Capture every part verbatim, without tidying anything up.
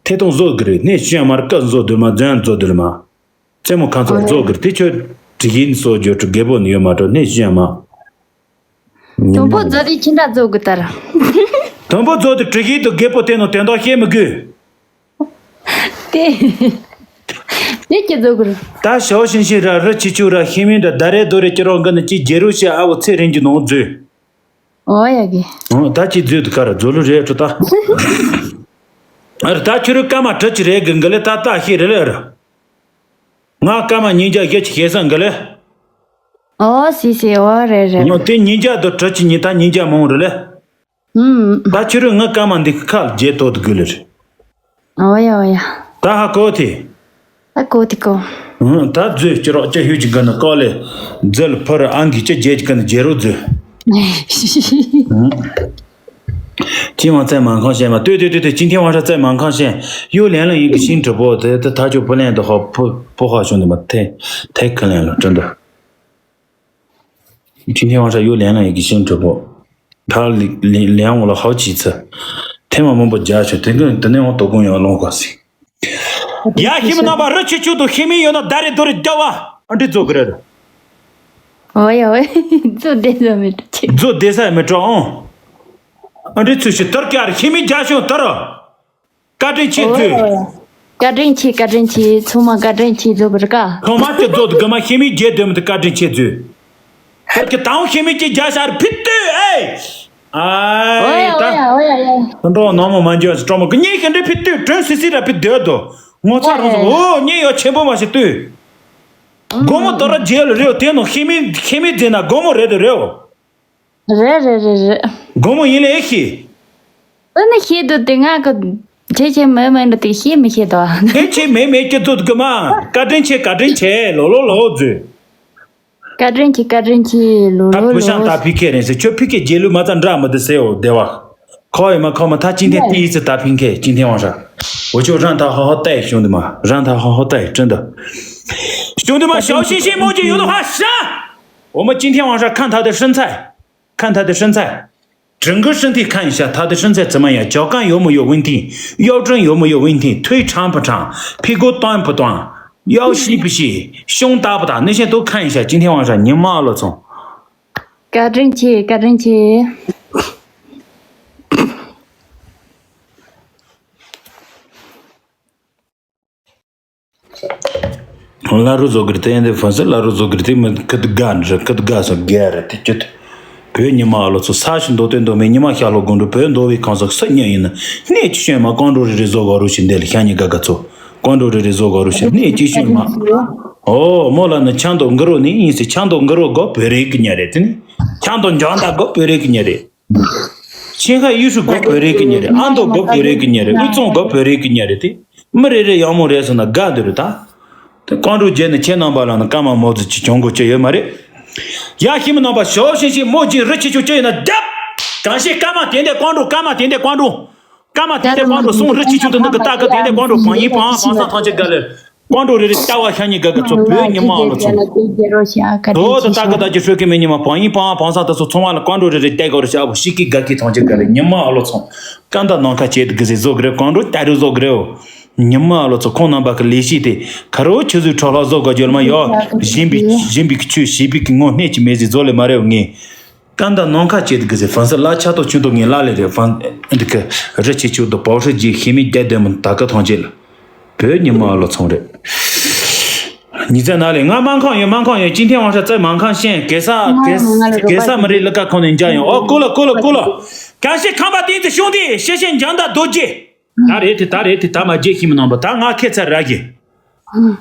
ཐད་གཏོང་བཟོ་གི་རེད། སྣེ་ཤུ་ཡང་མར་ཀ་བཟོ་དུ་མ་རྫོང་ཡང་བཟོ་དུ་མ། རྩེད་མོ་ཁང་ཚོགས་བཟོ་གི་རེད། དེ་ཁྱོད་དྲི་གིན་གསོ་རྒྱུ་གྲུ་རྒད་པོ་ནི་ཡོད་མ་གྲོ་སྣེ་ཤུ་ཡང་མ། དུམ་བུ་བཟོ་དེ་ཁྱིམ་བདག་བཟོ་དགོས་ལྟར། དུམ་བུ་བཟོ་དེ་དྲི་གིན་དུ་རྒད་པོ་དེ་ནོ་དེ་འདོག་བཤད་མི་དགོས། དེ། དེ་ཁྱེད་བཟོ་དགོས། ད་ཞའོ་ཤིན་ཤིན་ར་རི་ཆི་ཆུ་ར་ཤི་མིན་ར་ད་རེ་དོ་རེ་ཁྱེད་རང་གི་ནི་ཅི་རྒྱལ་རུ་ཤི་ཨ་བོ་ཚེ་རིང་གི་ནང་བཟོས། ཨོ་ཡ་གི། ཨོ་ད་ཅི་བཟོས་དུ་ཀ་ར་བཟོ་ལུ་རེད་ཁྲོ་ད། ཨ་ར་ད་ཁྱོད་རུ་སྐར་མ་དྲུག་ཅི་རེད་གི་འགི་ལེ་ད་ད་ཤི་རེ་ལེ་ཨ་ར། ང་སྐར་མ་ཉིན་རྒྱ་བཞི་ཅི་ཤེས་སང་གི་ལེ། ཨོ་སི་སི་ཨོ་རེད་རེད། ཨོ་དེ་ཉིན་རྒྱ་དུ་དྲུག་ཅི་ཉིན་ད་ཉིན་རྒྱ་མང་རེད་ལེ། ཨུམ། ད་ཁྱོད་རུ་ང་སྐར་མ་འདི་ཁ་རྗེས་ཏོ་དུ་དགོས་ལེ་རེད། ཨོ་ཡ་ཨོ་ཡ། ད་ཧ་གོ་དེ། ད་གོ་དེ་གོ། ཨུམ་ད་བཟོས་ཅི་རོགས་ཅི་ཧུད་ཅི་གི་ནི་ཀོ་ལེ། རྫི་ལ་ཕུ་ར་ཨང་གི་ཅི་རྗེས་ཅི་གི་ནི་རྗེ་རོ་བཟོས། ཅི་མང་ཚད་མང་ཁང་བཤད་མ་ལྟོས་ལྟོས་ལྟོས་ལྟོས་ཅི་ཐེ་ཝང་ཧྲ་ཚད་མང་ཁང་བཤད་གཡུ་ལན་ལ་ཡིན་གི་ཤིང་གྲུ་པོ་དེ་དེ་ཐག་ཆོད་པོ་ལན་དུ་ཧོ་ཕུ་ཕུ་ཧོ་བྱུང་དུ་མ་ཐེ་ཐེ་ཁ་ལན་ལ་བྲི་འདུག་ཅི་ཐེ་ཝང་ཧྲ་གཡུ་ལན་ལ་ཡིན་གི་ཤིང་གྲུ་པོ། ཐར་ལི་ལི་ལིའང་ལ་ཧའོ་ཅི་ཚི། ཐེངས་མ་མང་པོ་རྒྱག་ཆོག་དེ་གི་དེ་ནས་འོང་དོ་དགོང་ཡང་ལོང་གོ་སི། ཡ་ཤི་མི་རྣམ་པ་རི་ཆུ་ཆུ་དུ་ཤི་མི་ཡོད་ན་ད་རེ་དོ་རེ་རྒྱ་བ། ཨ་འདྲི་ཛོ་གི་རེད། ཨོ་ཡ་ཨོ་ཡ་ཛོ་བདེ་ས་མི་འགྲོ་ཆེ། ཛོ་བདེ་ས་མི་འགྲོ་ཨང་། ཨ་འདྲི་ཚུལ་ཞིག་དར་ཀྱར་ཤི་མི་རྒྱ་ཤོང་དར། བཀའ་དྲིན་ཆེ་ཟོས། བཀའ་དྲིན་ཆེ། བཀའ་དྲིན་ཆེ། ཚང་མ་བཀའ་དྲིན་ཆེ་ཟོ་བར་ཀ་ཚང་མ་ཅི་ཟོ་དུ་གི་མ་ཤེས་མི་རྒྱལ་དོན་མི་དུ་བཀའ་དྲིན་ཆེ་ཟོས། ཧེ་ཀི་དང་ཤེས་མི་ཅི་རྒྱ་ཤར་ཕི་ཏུ་ཨེ། ཨའི་ད། འགྲོ་ནང་མོ་མ་འཇོག་སྤྲོ་མོ་གི་གཉིས་ཤི་འདྲེ་ཕི་ཏུ་དྲོན་སི་སི་ར་ཕི་དོད་དོ། ངོ་ཚ་རོང་སོ་ཨོ་གཉིས་ཡོ་ཆེན་པོ་མ་ཤི་ཏུ། སྒོ་མོ་དོ་ར་རྒྱལ་རེའོ་དེ་ནོ་ཤེས་མི་ཤེས་མི་ཟེར་ན་སྒོ་མོ་རེད་དོ་རེའོ། རེད་རེད་རེད་རེད། དགོང་མོ་ཡིན་ལེ་ཨེ་ཤེས། ཨ་ནི་ཤེས་འདུག་དེ་ང་གི་བྱེད་ཆེ་མེད་མེད་འདྲ་དེ་ཤེས་མི་ཤེས་དོ། ཨེ་ཆེ་མེད་མེད་ཀྱི་ཙོད་གི་མ། བཀའ་དྲིན་ཆེ་བཀའ་དྲིན་ཆེ་ལོ་ལོ་ལོ་ཟོས། བཀའ་དྲིན་ཆེ་བཀའ་དྲིན་ཆེ་ལོ་ད་ལོ་བུ་ཤང་ལོ། ད་ཕི་ཁེ་རེད་ཟེར་ཁྱོད་ཕི་ཁེ་རྒྱལ་ལུས་མ་ཙམ་འདྲ་མི་འདི་ཟེར་འོ་བདེ་བ། ཁོ་ཡི་མ་ཁོ་མ་ཐ་ཅིན་ཐེ་ཏི་ཡི་ཚི་ད་ཕིན་ཁེ་ཅིན་ཐེ་ཝང་ཧྲ། འོ་ཆོ་རང་ད་ཧོ་ཧོ་ཏའི་ཤོང་དུ་མ་རང་ད་ཧོ་ཧོ་ཏའི་ཀྲིན་ད། ཤོང་དུ་མ་ཞའོ་ཤིང་ཤིང་མོ་ཅི་ཡོད་དོ་ཧ་ཤ། འོ་མ་ཅིན་ཐེ་ཝང་ཧྲ་ཁ་ཐ་དི་ཧྲིན་ཚའི། 看他的身材。整个身体看一下，他的身材怎么样？脚跟有没有问题？腰跟有没有问题？腿长不长？屁股短不短？腰细不细？胸大不大？那些都看一下。今天晚上你妈了从。 བཀའ་དྲིན་ཆེ། བཀའ་དྲིན་ཆེ། 拉入做个的，对的，反正拉入做个的，没可得干着，可得干上干了，这就。 བོད་ཉི་མ་ཨ་ལོ་ཚོ་ས་ཞིག་མདོ་སྟོན་མདོ་མེད་ཉི་མ་ཤར་ལྷོ་དགོང་དྲོ་བོད་མདོ་བའི་ཁང་ས་སུ་ཉལ་ཡིན་ན་གནས་ཀྱི་ཤོད་མ་ཀོང་འགྲོ་རེ་རེ་བཟོ་ག་རུ་ཞིག་འདེ་ལ་ཤ་ཉི་ག་ག་ཚོ་ཀོང་འགྲོ་རེ་རེ་བཟོ་ག་རུ་ཞིག་གནས་ཀྱི་ཤོད་མ། ཨོ་མོ་ལ་ནི་ཆང་དོ་འགི་རོ་ནི་ཡིན་སི་ཆང་དོ་འགི་རོ་གོ་བོད་རེ་གི་ཉ་རེད་དེ་ནི་ཆང་དོ་འཇང་ད་གོ་བོད་རེ་གི་ཉ་རེད། ཆེན་ཁ་ཡུ་ཧྲུ་གོ་བོད་རེ་གི་ཉེ་རེད། ཨ་མདོ་གོ་བོད་རེ་གི་ཉེ་རེད། དབུས་གཙང་གོ་བོད་རེ་གི་ཉེ་རེད་དེ། མི་རེ་རེ་ཡག་མོ་རེད་ཟེར་ན་དགའ་འདི་རུ་ད། དེ་ཀོང་ཀྲུག་རྗེས་ནི་ཁྱེད་རྣམ་པ་ལ་ནི་སྐར་མ་མོ་ཙི་ཅི་གྱོང་གོ་ཅི་ཡོད་མ་རེད། ཡ་ཤི་མི་རྣམ་པ་ཞོ་ཤིང་ཤིང་མོ་ཅི་རི་ཆི་ཆུ་ཅི་ཡོད་ན་རྒྱབ། གང་ཤེས་སྐར་མ་དེ་འདས་ཀོང་ཀྲུག་སྐར་མ་དེ་འདས་ཀོང་ཀྲུག་སྐར་མ་དེ་འདས་ཀོང་ཀྲུག་སོང་རི་ཆི་ཆུ་དུ་འདི་གི་ལྟ་གི་དེ་འདས་ཀོང་ཀྲུག་བང་ཡིན་བང་བང་ས་ཐང་ཆེ་དགའ་ལེར། ཀོང་ཀྲུག་རེ་རེ་ལྟ་བ་ཤ་ཉེ་དགའ་གི་ཚོ་བོད་ཉི་མ་ཨ་ལོ་ཚོ། དོ་དོ་ལྟ་གི་ད་ཅི་ཧྲོད་ཀི་མེ་ཉི་མ་བང་ཡིན་བང་བང་ས་ད་སོ་ཚོང་བ་ལ་ཀོང་ཀྲུག་རེ་རེ་ལྟ་གི་རེ་ཤ་བོ་ཤི་ཀི་དགའ་ཀི་ཐང་ཆེ་དགའ་རེ་ཉི་མ་ཨ་ལོ་ཚོ། ཀ་འདའ་ནང་ཁ་བྱེད་དུ་གི་ཟེ་བཟོ་གི་རེ་ཀོང་ཀྲུག་ལྟ་རུ་བཟོ་གི་རེ་འོ། ཉི་མ་ཨ་ལོ་ཚོ་ཁོང་རྣམ་པ་གི་ལས་གཞི་དེ་ཁ་རོ་ཆུ་ཟོས་ཁྲོ་ལྷ་བཟོ་ག་འཇོལ་མ་ཡོ། བཞིན་པའི་བཞིན་པའི་གི་ཆུ་བྱིས་པའི་གི་ངོ་སྣེ་གི་མེ་ཟི་བཟོ་ལེ་མ་རེ་འོ་ངེ། ཀ་འདའ་ནང་ཁ་བྱེད་དུ་གི་ཟེ་ཧྥན་སི་ལ་ཆ་ཏོ་ཆུ་ཏོ་ངེ་ལ་ལེ་རེ་ཧྥན་འདི་གི་རི་ཆེ་ཆུ་ཏོ་པའོ་ཧྲི་ཇི་ཤི་མི་རྒྱ་དེ་མོ་ད་ག་ཐང་ཆེ་ལ། བོད་ཉི་མ་ཨ་ལོ་ཚོང་རེད། ཉི་ཚེ་ན་ལེ་ང་མང་ཁང་ཡོད་མང་ཁང་ཡོད་ཅིན་ཐེ་ཝང་ཧྲ་ཙེ་མང་ཁང་ཤེན་གེ་ས་གེ་ས་གེ་ས་མི་རེད་ལ་ཀ་ཁོང་ནས་འཇའ་ཡོང་ཨོ་ཀུ་ལ་ཀུ་ལ་ཀུ་ལ། གང་ཤེས་ཁང་པ་ཏིང་ཙི་ཤོང་དེ་ཤེ་ཤེ་འཇང་ད་རྡོ་རྗེ། ད་རེད་དེ་ད་རེད་དེ་ད་མ་རྗེ་ཤི་མི་ནང་པ་ད་ང་ཁེ་ཚ་ར་གི།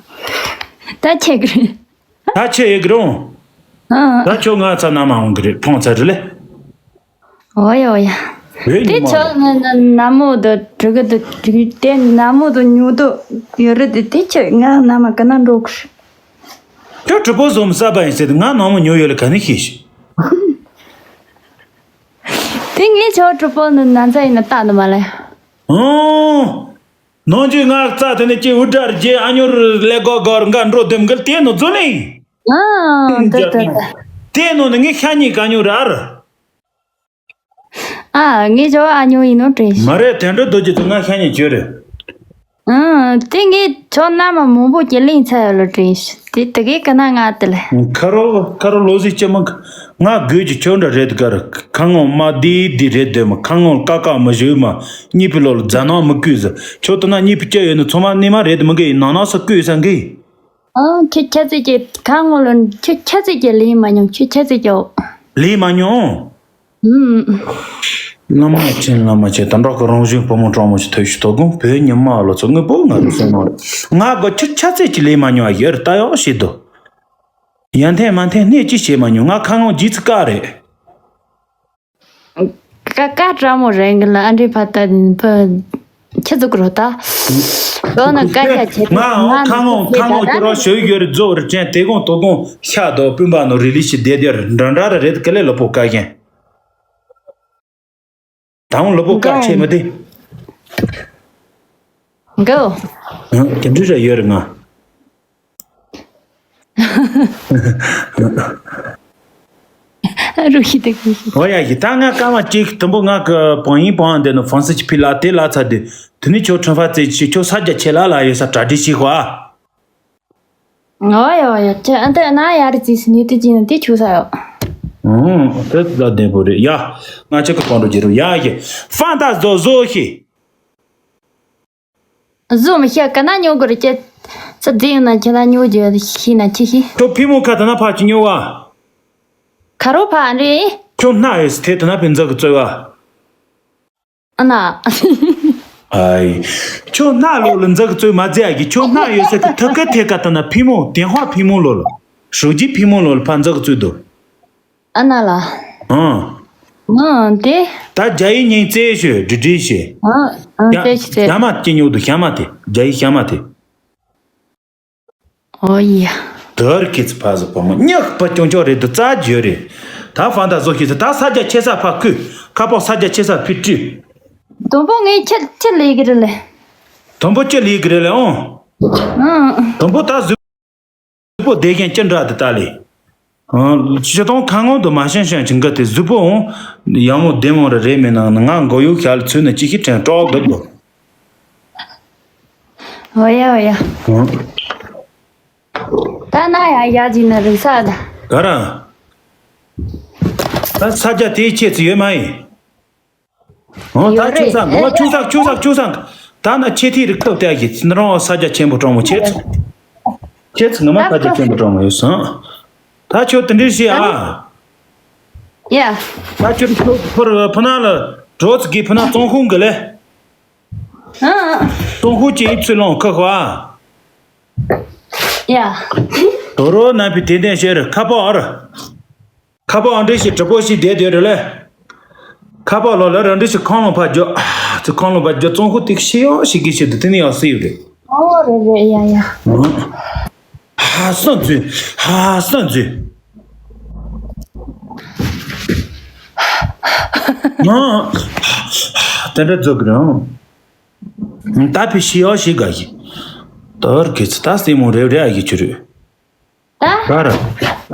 ད་ཁྱེད་ཀྱི་རེད། ད་ཁྱེད་ཡི་གི་རུང་། ད་ཁྱོད་ང་ཚ་ན་མ་འོང་གི་རེད་ཕོང་ཚ་རེད་ལེ། ཨོ་ཡ་ཨོ་ཡ། བོད་ཉི་མ་དེ་ཚོ་ན་ན་ན་མོ་དུ་དྲུ་གུ་དུ་དྲུ་གུ་དེ་ན་མོ་དུ་ཉོ་དུ་ཡོད་རེད་དེ་དེ་ཁྱོད་ང་ན་མ་ག་ན་འགྲོ་གི་རེད། ཁྱོད་གྲུ་པོ་བཟོ་མི་ས་པ་ཡིན་ཟེར་དུ་ང་ན་མོ་ཉོ་ཡོད་ལ་ག་ནས་ཤེས་ཤིག་དེ་ངས་ཁྱོད་གྲུ་པོ་ནི་ན་ཚ་ཡིན་ན་ལྟ་ནི་མ་ལེ། ཨོ། ནང་ཆོས་ང་རྩ་དེ་ནས་ཀྱི་འུར་སྒྲ་རྗེ་ཨ་ཉོར་ལས་སྒོ་སྒོར་འགའ་འགྲོ་དེམ་གིལ་དེ་ནོ་ཛོ་ལེ། ཨ་ད་ད་ད། དེ་ནོ་ནི་ངས་ཤ་ཉེ་ག་ཉོ་ར་ར། ཨ་ངས་ཇོ་ཨ་ཉོ་ཡིན་ནོ་དྲན་ཤི། མ་རེད་དེ་འདྲ་རྡོ་རྗེ་དུ་ང་ཤ་ཉེ་བྱོས་རེད། ཨང་། དེ་ངས་ཁྱོད་རྣམ་པ་མང་པོ་ཀྱི་གླེང་ཚར་ཡོད་ལ་དྲན་ཤག་དེ་དེ་གའི་ཀི་ན་ང་དེ་ལ། ཁ་རོ་ཁ་རོ་ལོ་ཟིག་ཅི་མང་། ང་དགོས་ཀྱི་ཁྱོད་འདྲ་རེད་གར། ཁ་ངོ་མ་དེ་དེ་རེད་འདོད་མ། ཁ་ངོ་ཀ་ཀ་མི་ཞུ་མ། གཉིས་པའི་ལོ་ལ་རྫ་ནག་མི་བསྐུས་ཟེར། ཁྱོད་ལྟ་ན་གཉིས་པའི་སྐྱ་ཡོད་ནི་ཚང་མ་གནས་མ་རེད་མི་འགའི་ནང་ནང་སུ་བསྐུས་ས་འགའི། ཨང་། ཁྱོད་ཁྱ་ཚིག་གི་ཁ་ངོ་ལ་ཁྱོད་ཁྱ་ཚིག་གི་ལེན་མ་མྱོང་། ཁྱོད་ཁྱ་ཚིག་གི་ལེན་མ་མྱོང་། ཨུམ། བླ་མ་མཁྱེན། བླ་མ་མཁྱེན། དམ་དྲག་གི་རང་བཞིན་བུ་མོ་གྲོགས་མོ་ཞིག་ཐོས་ཤིག་དོ་དགོང་བོད་ཉི་མ་ལོ་ཚོ་དངོས་པོ་ང་རུ་སོང་ནོ། ང་གོ་ཁྱོད་ཁྱ་ཚིག་གི་ལེན་མ་མྱོང་ཨ། ཡར་ལྟ་ཡག་བྱེད་དོ། ཡ་འཐེན་མ་འཐེན་སྣེ་གཅིག་བྱེད་མ་མྱོང་། ང་ཁ་ངོ་བརྗིད་ཚིག་ཀ་རེད། ཀ་ཀ་དྲ་མོ་རེད་གི་ལ། ཨ་འདྲེ་ཕ་ད་ཕ་ཁྱི་ཟུག་རོ་ད། ལོ་ན་ཀ་ཁྱ་ཆེ། ང་ཁ་ངོ་ཁ་ངོ་ཁྱོད་རོ་ཞོ་ཡོད་རེད། རྫོགས་རེད་ཅན་དེ་གོང་དོ་དགོང་ཤ་དོ་སྤུན་པ་ནོ་རི་ལི་ཞི་བསྡད་དེར་འདྲ་འདྲ་རེད་ག་ལེ་ལོ་པོ་ཀ་ཁྱེན། ད་འོང་ལོ་པོ་ཀ་ཆེ་མི་དེ། གོ། དེ་འདྲ་ར་ཡོད་རེད་ང་། རུ་ཤི་དེ་ཀུ་ཤི། ཨོ་ཡ་ཡི་ད་ང་སྐར་མ་གཅིག་དུམ་བུ་ང་གི་བང་ཡིན་བང་འདི་ནི་ཧྥང་སི་ཅི་ཕི་ལ་དེ་ལ་ཚ་དུས་དེ་ནི་ཁྱོད་ཁྲོན་ཧྥ་ཙེ་ཆི་ཁྱོད་ས་རྒྱ་ཆེ་ལ་ལ་ཡོད་ས་གྲ་སྒྲིག་ཤིག་ཧ། ཨོ་ཡ་ཨོ་ཡ་ཁྱོད་ཨ་འདི་ན་ཡ་རི་ཙི་སི་ནི་དུ་ཅི་ནི་དེ་ཆུ་ས་ཡོད། ཨུམ་དེ་ལ་བདེན་པོ་རེད་ཡ། ང་ཆེ་གི་གོང་དུ་རྒྱལ་རུ་ཡ་ཡི་ཧྥང་ད་བཟོ་བཟོ་ཤི། བཟོ་མི་ཤེས་ག་ན་ཉོ་དགོས་རེད་ཅེ། ས་རྫི་ཡོད་ན་ཁྱེད་ན་ཉོ་རྒྱུ་ཤི་ན་ཁྱི་ཤི། ཁྱོད་ཕི་མོ་ཁ་ད་ན་ཕ་ཅི་ཉོ་བ། ཁ་རོ་ཕ་རེད། ཁྱོད་སྣ་ཡོད་སི་ཐེ་ད་ན་ཕི་འཛག་གི་བཙོས་བ། ཨ་ན། ཨའི། ཁྱོད་སྣ་ལོ་ལ་འཛག་གི་བཙོས་མ་རྫི་ཨ་གི་ཁྱོད་སྣ་ཡོད་སི་གི་ཐུ་ཀ་ཐེ་ཀ་ད་ན་ཕི་མོ་དེན་ཧ་ཕི་མོ་ལོ་ལ། ཧྲུའུ་ཅི་ཕི་མོ་ལོ་ལ་ཕ་འཛག་གི་བཙོས་དོ། ཨ་ན་ལ། ཨང་། ཨང་དེ། ད་རྒྱ་ཡིག་སྙིང་བཙལ་ཞོད་འབྲི་འབྲི་ཞེས། ཨང་ཨང་བཙལ་ཞིག་བཙལ། ཞྭ་མ་སྐྱེ་ཉོག་འདུག་ཞྭ་མ་དེ་རྒྱ་ཡིག་ཞྭ་མ་དེ། ཨོ་ཡ། དར་གི་ཚི་ཕ་ཟི་བུ་མོ་སྙག་པ་ཅུང་ཅུང་རེད་འདུག་རྩ་རྒྱུ་རེད། ད་ཧྥང་ད་བཟོ་ཤེས་ཚེ་ད་ས་རྒྱ་ཆེ་ས་ཕ་ཁུ། ཁ་པོ་ས་རྒྱ་ཆེ་ས་ཕི་ཀྲི། དུམ་བུ་ངས་ཁྱི་ཁྱི་ལས་གི་རེད་ལེ། དུམ་བུ་ཁྱི་ལས་གི་རེད་ལེ་ཨང་། ཨང་། དུམ་བུ་ད་བཟོས། གཟུགས་པོ་བདེ་ཞིང་ཅི་འདྲ་དེ་ལྟ་ལས། ཨང་། སྤྱི་དང་ཁ་ངོ་དུ་མ་ཤན་ཤན་ཅིང་གི་དེ་གཟུགས་པོའང་ཡང་མོ་བདེ་མོ་རེ་རེ་མེད་ནང་ང་མགོ་ཡུ་ཤལ་ཚུད་ནས་ཅི་ཞིག་དྲན་སྐྲག་གི་འདུག་ཨོ་ཡ་ཨོ་ཡ། ཨང་། ད་ན་ཡ་ཡ་ཇི་ན་རི་ས་ད། ག་ར། ད་ས་རྒྱ་དེའི་ཁྱེད་ཚོ་ཡོད་མ་ཡིན། ཨོ་ད་ཡོད་རེད། ཆུ་སང་ཨོ་ཆུ་སང་ཆུ་སང་ཆུ་སང་། ད་ན་ཆེ་ཐིག་རི་ཁབ་དེ་ཡི་ནི་རང་ས་རྒྱ་ཆེན་པོ་གྲོང་མོ་ཁྱེད་ཚོ། ཁྱེད་ཚོ་ངོ་མ་ས་རྒྱ་ཆེན་པོ་གྲོང་མོ་ཡོད་སོང་། ད་ཁྱོད་དེ་འདྲ་ཞིག་ཨ། ཡ། ད་ཁྱོད་ཁྱོད་ཕུར་ཕུ་ན་ལ་གྲོ་ཚིག་གི་ཕུ་ན་ཙོང་ཧུང་གི་ལེ། ཨ། ཙོང་ཧུང་ཅི་ཡིབ་ཚུལ་ལོང་ཁ་ཁོ་ཨ། ཡ། དོ་རོ་ན་པི་དེ་དེ་ཤེར་ཁ་པོ་ཨར། ཁ་པོ་ཨང་འདྲེ་ཞིག་གྲི་པོ་ཞིག་བསྡད་དེ་རེད་ལེ། ཁ་པོ་ལོ་ལ་རང་འདྲེ་ཞིག་ཁང་ལོང་ཕ་རྒྱུ། ཨ་ཙི་ཁང་ལོང་ཕ་རྒྱུ་ཙོང་ཁུ་ཏིག་ཤི་ཡོང་ཞིག་གི་ཞིག་ཏུ་དེ་ནི་ཡང་སི་ཡོད་རེད། ཨོ་རེད་རེད་ཡ་ཡ། ཧ་སང་ཙུ་ཧ་སང་ཙུ། ང་དེ་འདྲ་རྫོགས་ཀྱི་རང་། ད་ཕི་ཤི་ཡོང་ཞིག་ག་ཞིག་ད་བར་གི་ཚི་ད་སེ་མོ་རེ་རེ་ཨ་གི་ཆུ་རེད། ད། ག་ར།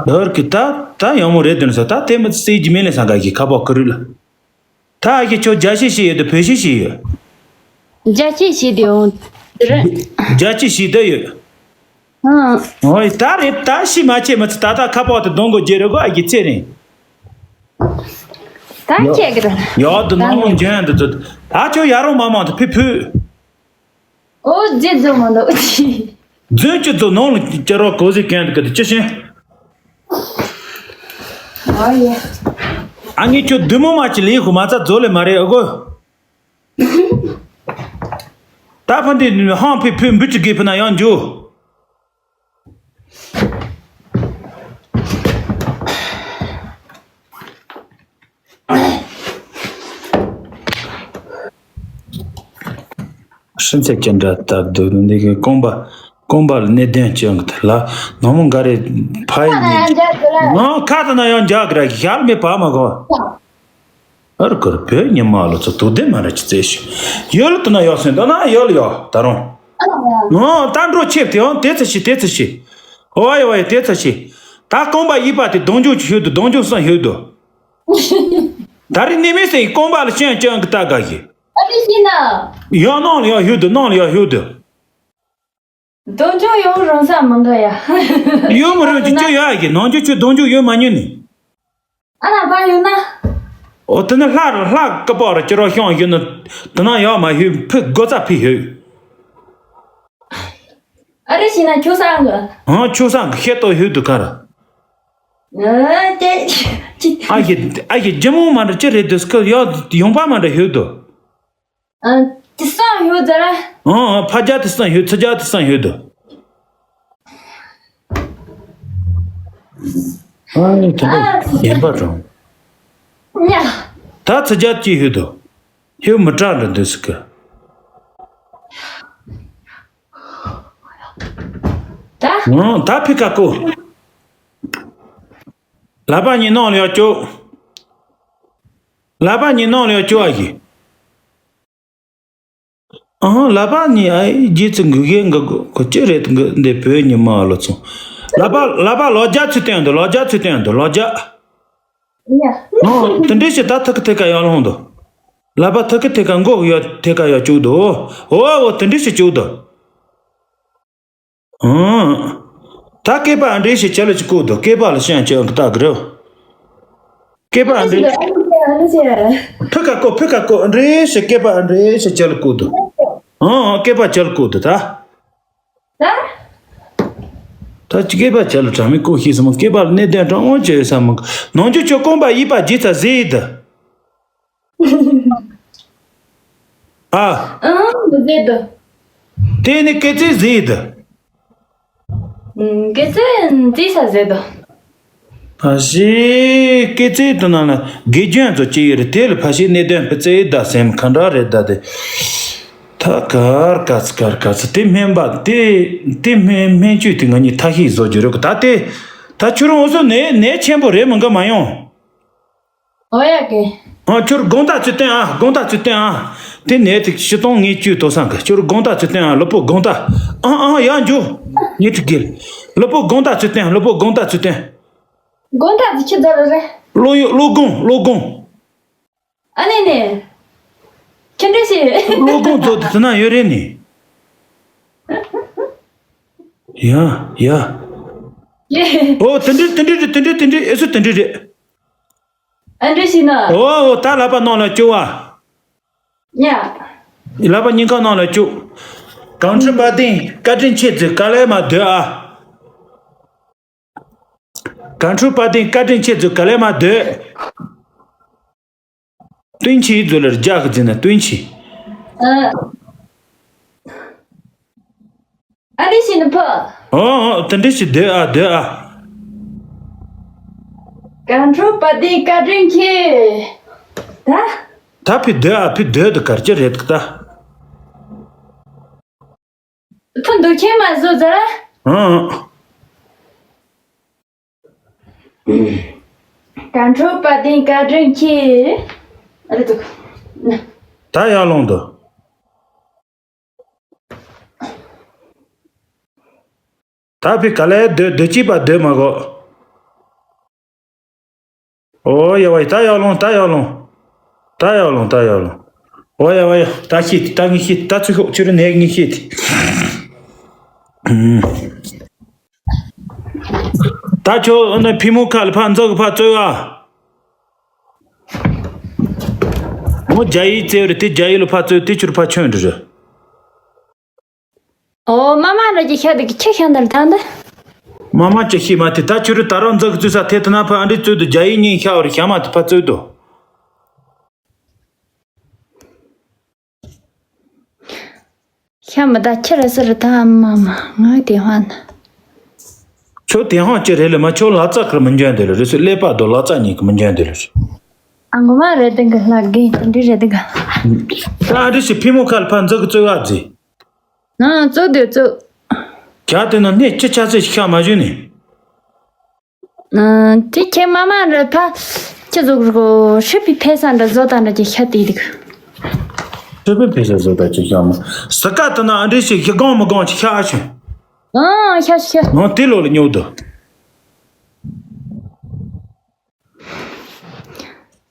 ལར་གི་ད་ད་ཡང་མོ་རེད་དོན་ས་ད་དེ་མི་སྲིད་ཀྱི་མེད་ལས་ས་ག་གི་ཁ་པོ་ཀུ་རུ་ལ། ད་ཨ་གི་ཁྱོད་རྒྱ་ཤེས་ཤེས་ཡོད་དུ་བོད་ཤེས་ཤེས་ཡོད། རྒྱ་ཆེ་ཤེས་དེ་འོང་། དེ་རེད། རྒྱ་ཆེ་ཤེས་ད་ཡོད། ཨང་། ཨོ་ཡ་ད་རེད་ད་ཤི་མ་ཆེ་མི་ཚི་ད་ད་ཁ་པོ་དེ་གདོང་གོ་རྒྱལ་རེ་གོ་ཨ་གི་ཚེ་རིང་། ད་ཁྱེད་གི་ད། ཡོད་དུ་ནང་མོ་འཇོན་དུ་ད་ད་ཁྱོད་ཡ་རོ་མ་མང་དུ་ཕི་ཕུ། ཨོ་རྗེ་རྫོ་མ་འདུག་རྫུན་གྱི་རྫོ་ནང་ལ་ཅི་རོ་གོ་ཟི་གན་དུ་གི་དུ་ཅི་ཤེས། ཨོ་ཡེ། ཨ་ནི་ཁྱོད་བདུད་མོ་མ་ཅི་ལི་ཧུ་མ་ཚ་རྫོ་ལེ་མ་རེ་ཨ་གོ། ད་ཕ་འདི་ཧང་ཕི་ཕུ་འབུ་ཅི་གི་ཕུ་ན་ཡང་འཇུ། ཤིན་ཚད་ཅན་འདྲ་ལྟར་འདུག་འདི་གི་རྐང་པ་རྐང་པ་ལ་གནས་དོན་ཅན་གི་ལ་ནང་མོ་འགའ་རེ་ཕ་ཡི་ནི་ནང་ཁ་ད་ན་ཡང་འཇག་གི་ར་ཞར་མེད་བ་མ་གོ། ཨར་ཀར་བོད་ཉི་མ་ལོ་ཚོ་དུ་ལྡན་མ་ར་ཅི་ཙེ་ཞིག་ཡོད་ལ་དུ་ན་ཡོད་སོན་ད་ན་ཡོད་ལ་ཡོད་ད་རུང་། ནང་ད་འགྲོ་ཆེབ་དེ་ཡང་དེ་ཚ་ཞིག་དེ་ཚ་ཞིག་ཨོ་ཡ་ཨོ་ཡ་དེ་ཚ་ཞིག་ད་རྐང་པ་ཡིབ་པ་དེ་གདོང་འཇུག་ཅིག་ཤོད་དུ་གདོང་འཇུག་སང་ཤོད་དུ། ད་རེས་ནི་མི་སེ་ཡི་རྐང་པ་ལ་ཅན་ཅན་གི་ལྟ་དགའ་གི། ཨ་ཏི་ཤི་ན། ཡང་ནང་ལ་ཡང་ཤོད་དུ་ནང་ལ་ཡང་ཤོད་དུ། གདོང་འཇུག་ཡོང་རུང་ས་མི་འདུག་ཡ། ཡོད་མི་རུང་ཅི་ཅི་ཡོད་ཨ་གི་ནང་འཇུག་ཆུ་གདོང་འཇུག་ཡོད་མ་ཉུང་ནི། ཨ་ལ་བ་ཡོད་ན། ཨོ་དེ་ནི་ལྷ་རུ་ལྷ་སྐུ་པར་ཅི་རོ་ཤོང་ཡོད་ནི། དེ་ན་ཡོད་མ་ཡོད་ཕུ་སྒོ་རྩ་ཕུ་ཡོད། ཨ་རི་ཤི་ན་ཆུ་སང་གི། ཨང་ཆུ་སང་གི་ཤེད་ཏོ་ཡོད་དུ་ག་ར། ཨ་ཏེ་ཅི། ཨ་ཡི་ཨ་ཡི་ཇི་མོ་མ་འདྲ་ཅི་རེད་དུ་སྐུ་ཡོད་ཡོང་པ་མ་འདྲ་ཡོད་དུ། ཨ་དེ་སང་ཡོད་ཟེར། ཨང་ཨང་ཕ་རྒྱ་དེ་སང་ཡོད་ཚ་རྒྱ་དེ་སང་ཡོད་དུ། ཨ་ནི་དེ་འདྲ་ཡིན་པ་རུང་། ཉ། ད་ཚ་རྒྱ་ཅི་ཡོད་དུ། ཡོད་མི་དྲག་འདྲ་འདུག་སི་ཀི། ད། ཨང་ད་ཕི་ཀ་ཀོ། ལ་པ་ཉི་ནང་ལ་ཡོད་ཅོ། ལ་པ་ཉི་ནང་ལ་ཡོད་ཅོ་ཨ་ཡི། ཨང་ལ་པ་ཉི་ཨ་ཡི་རྗེས་ཚུ་འགུག་གེ་འགུག་གོ་ཅི་རེད་འགུག་འདི་བོད་ཉི་མ་ལོ་ཚོ། ལ་པ་ལ་པ་ལོ་རྒྱ་ཚུ་སྟོན་འདུག་ལོ་རྒྱ་ཚུ་སྟོན་འདུག་ལོ་རྒྱ། ཡ། ཨང་དེ་འདྲས་ཞིག་ད་ཐུག་གི་ཐད་ཀ་ཡར་ལོང་འདུག་ལ་པ་ཐུག་གི་ཐད་ཀ་མགོ་ཡོད་ཐད་ཀ་ཡར་བཅུག་འདུག་ཨོ་ཨོ་དེ་འདྲས་ཞིག་བཅུག་འདུག་ཨང་། ད་སྐེད་པ་ཨ་འདྲས་ཞིག་ཅི་ལ་ཅི་བཀོད་འདུག་སྐེད་པ་ལ་ཤང་ཅི་ཨང་ད་གི་རེད། སྐེད་པ་ཨ་འདྲས། ཕི་ཀ་ཀོ་ཕི་ཀ་ཀོ་ཨ་འདྲས་ཞིག་སྐེད་པ་ཨ་འདྲས་ཞིག་ཅི་ལ་བཀོད་འདུག་ཨང་ཨང་སྐེད་པ་ཅི་ལ་བཀོད་འདུག་ད། ད། ད་སྐེད་པ་ཅི་ལ་དྲ་མི་བཀོད་ཤེས་སམ་སྐེད་པ་ལ་གནས་དོན་དྲང་དབང་ཅི་ཡོད་སམ། ནང་ཆོས་ཆོས་རྐང་པ་གཡས་པ་རྗེས་ཚ་ཟེར་ཡི་ད། ཨ། ཨང་། མི་ཟེར་དོ། དེ་ནི་སྐེ་ཚེ་ཟེར་དོ། ཨང་། སྐེ་ཚེ་འཛིན་ས་ཟེར་དོ། ཨ་ཞེ། སྐེ་ཚེ་དུ་ན་ལ་དགེ་སྦྱོང་ཚོ་ཅི་ཡོད་རེད་དེ་ལ་ཕ་ཤི་གནས་དོན་ཕི་ཚེ་ད་སེམས་ཁ་འདྲ་རེད་ད་དེ། ད་གར་ག་ཚི་གར་ག་ཚི་དེ་སྨན་པ་དེ་དེ་སྨན་སྨན་བཅོས་དེ་ང་གཉིས་ཐ་ཤིག་བཟོ་རྒྱུ་རེད་གི་ད་དེ། ད་ཁྱོད་རང་འོ་ཟོ་ནད་ནད་ཆེན་པོ་རེད་མི་འགའ་མ་ཡོང་། ཨོ་ཡ་གི། ཨ་ཁྱོད་དགོང་དག་ཚུལ་བསྟན་ཨ་དགོང་དག་ཚུལ་བསྟན་ཨ། དེ་ནས་དེ་ཕྱི་སྟོང་ངེས་བཅུད་དོ་སང་གི་ཁྱོད་དགོང་དག་ཚུལ་བསྟན་ཨ་ལོ་པོ་དགོང་དག་ཨ་ཨ་ཡ་འཇུ། ངེས་དྲི་གིལ། ལོ་པོ་དགོང་དག་ཚུལ་བསྟན་ལོ་པོ་དགོང་དག་ཚུལ་བསྟན། དགོང་དག་ཚུལ་ཁྱི་ཟ་ར་རེ། ལོ་ཡོ་ལོ་དགོང་ལོ་དགོང་། ཨ་ནི་ནི། ཁྱི་འདྲ་ཞིག་ལོ་དགོང་ཚོ་དེ་ན་ཡོད་རེད་ནི། ཡ་ཡ། ཡེ། ཨོ་དེ་འདྲི་དེ་འདྲི་རེད་དེ་འདྲི་དེ་འདྲི་ཨེ་སུ་དེ་འདྲི་རེད། ཨ་འདྲི་ཞིག་ན། ཨོ་ཨོ་ད་ལ་པ་ནང་ལ་བཅུག་བ། ཉ། ལ་པ་སྙིང་ཁ་ནང་ལ་བཅུག་གངས་ཁྲོད་དཔལ་ལྡན་བཀའ་དྲིན་ཆེ་ཚུལ་ག་ལེ་མ་སྡོད་ཨ། གངས་ཁྲོད་དཔལ་ལྡན་བཀའ་དྲིན་ཆེ་ཚུལ་ག་ལེ་མ་སྡོད། སྟོན་ཆེའི་མཛོད་ལ་རྒྱ་གི་འཛིན་ན་སྟོན་ཆེ། ཨ། ཨ་ནི་ཞིག་ནི་ཕ། ཨོ་ཨོ་དེ་འདྲ་ཞིག་སྡོད་ཨ་སྡོད་ཨ། གངས་ཁྲོད་དཔལ་ལྡན་བཀའ་དྲིན་ཆེ། ད། ད་ཕི་སྡོད་ཨ་ཕི་སྡོད་དུ་གར་ཅི་རེད་ད། ཐུན་དུ་ཁྱེད་མ་བཟོ་ཟེར། ཨང་། གངས་ཁྲོད་དཔལ་ལྡན་བཀའ་དྲིན་ཆེ། ཨ་རེ་ཐུག་ད་ཡར་ལོང་དུ། ད་ཕི་ག་ལེ་སྡོད་སྡོད་ཅིག་པ་སྡོད་མ་གོ་ཨོ་ཡ་བ་ཡི་ད་ཡར་ལོང་ད་ཡར་ལོང་། ད་ཡར་ལོང་ད་ཡར་ལོང་། ཨོ་ཡ་བ་ཡ་ད་ཤེས་ཏེ་ད་ངས་ཤེས་ཏེ་ད་ཚུ་ཤོག་ཁྱོད་ར་ནས་ངས་ཤེས་ཏེ། ད་ཁྱོད་ཨ་ནི་ཕི་མོ་ཁ་ལ་ཕ་འཛག་གི་ཕ་བཙོས་ཨ། ཨོ་རྒྱ་ཡིག་བཙལ་རེ་དེ་རྒྱ་ཡིག་ལ་ཕ་བཙོས་དེ་ཁྱོད་ཕ་ཁྱོད་འདྲི་རེ། ཨོ་མ་མ་ར་ཅི་ཤ་དེ་གི་ཁྱི་ཤ་འདར་ཐང་འདི། མ་མ་ཅི་ཤི་མ་དེ་ད་ཁྱོད་རི་ད་རང་འཛག་གི་བཙོས་ས་དེ་ད་ན་ཕ་ཨ་འདྲི་བཙོས་དུ་རྒྱ་ཡིག་ཉིན་ཤ་བར་ཤ་མ་དེ་ཕ་བཙོས་དུ། ཤ་མི་ད་ཁྱི་ར་སི་རི་ད་མ་མ་ང་དེ་ཧང་ན། ཁྱོད་དེ་ཧང་ཅི་རེད་ལེ་མ་ཁྱོད་ལ་ཙག་ཁར་མི་འཇོན་དེ་ལེ་རེ་སི་ཀླད་པ་དོ་ལ་ཙག་ཉིད་ཀྱི་མི་འཇོན་དེ་ལེ་རེ། ཨ་མགོ་མ་རེད་དེ་གི་ལ་གི་དེ་འདྲི་རེད་དེ་ག་ད་ཨ་འདྲི་སི་ཕི་མོ་ཁ་ལ་ཕ་འཛག་གི་བཙོས་བ་ཛི། ཨ་བཙོས་དེ་བཙོས། ག་དེ་ན་ནས་ཅི་ཆ་ཚེ་ཤ་མ་བཞུ་ནི། ཨ་དེ་ཁྱེད་མ་མ་རེད་ད། ཁྱེད་ཟོག་རུ་ཧྲི་པི་ཕེ་ས་འདྲ་བཟོ་ད་འདྲ་ཅི་ཤ་དེ་དེ་ག་ཧྲི་པི་ཕེ་ས་བཟོ་ད་ཅི་ཤ་མ་ས་ཀ་དེ་ན་ཨ་འདྲི་སི་ཤ་གང་མི་གང་ཅི་ཤ་ཨ་ཆུན། ཨ་ཤ་ཤ། ནང་དེ་ལོ་ལ་ཉོ་དོ།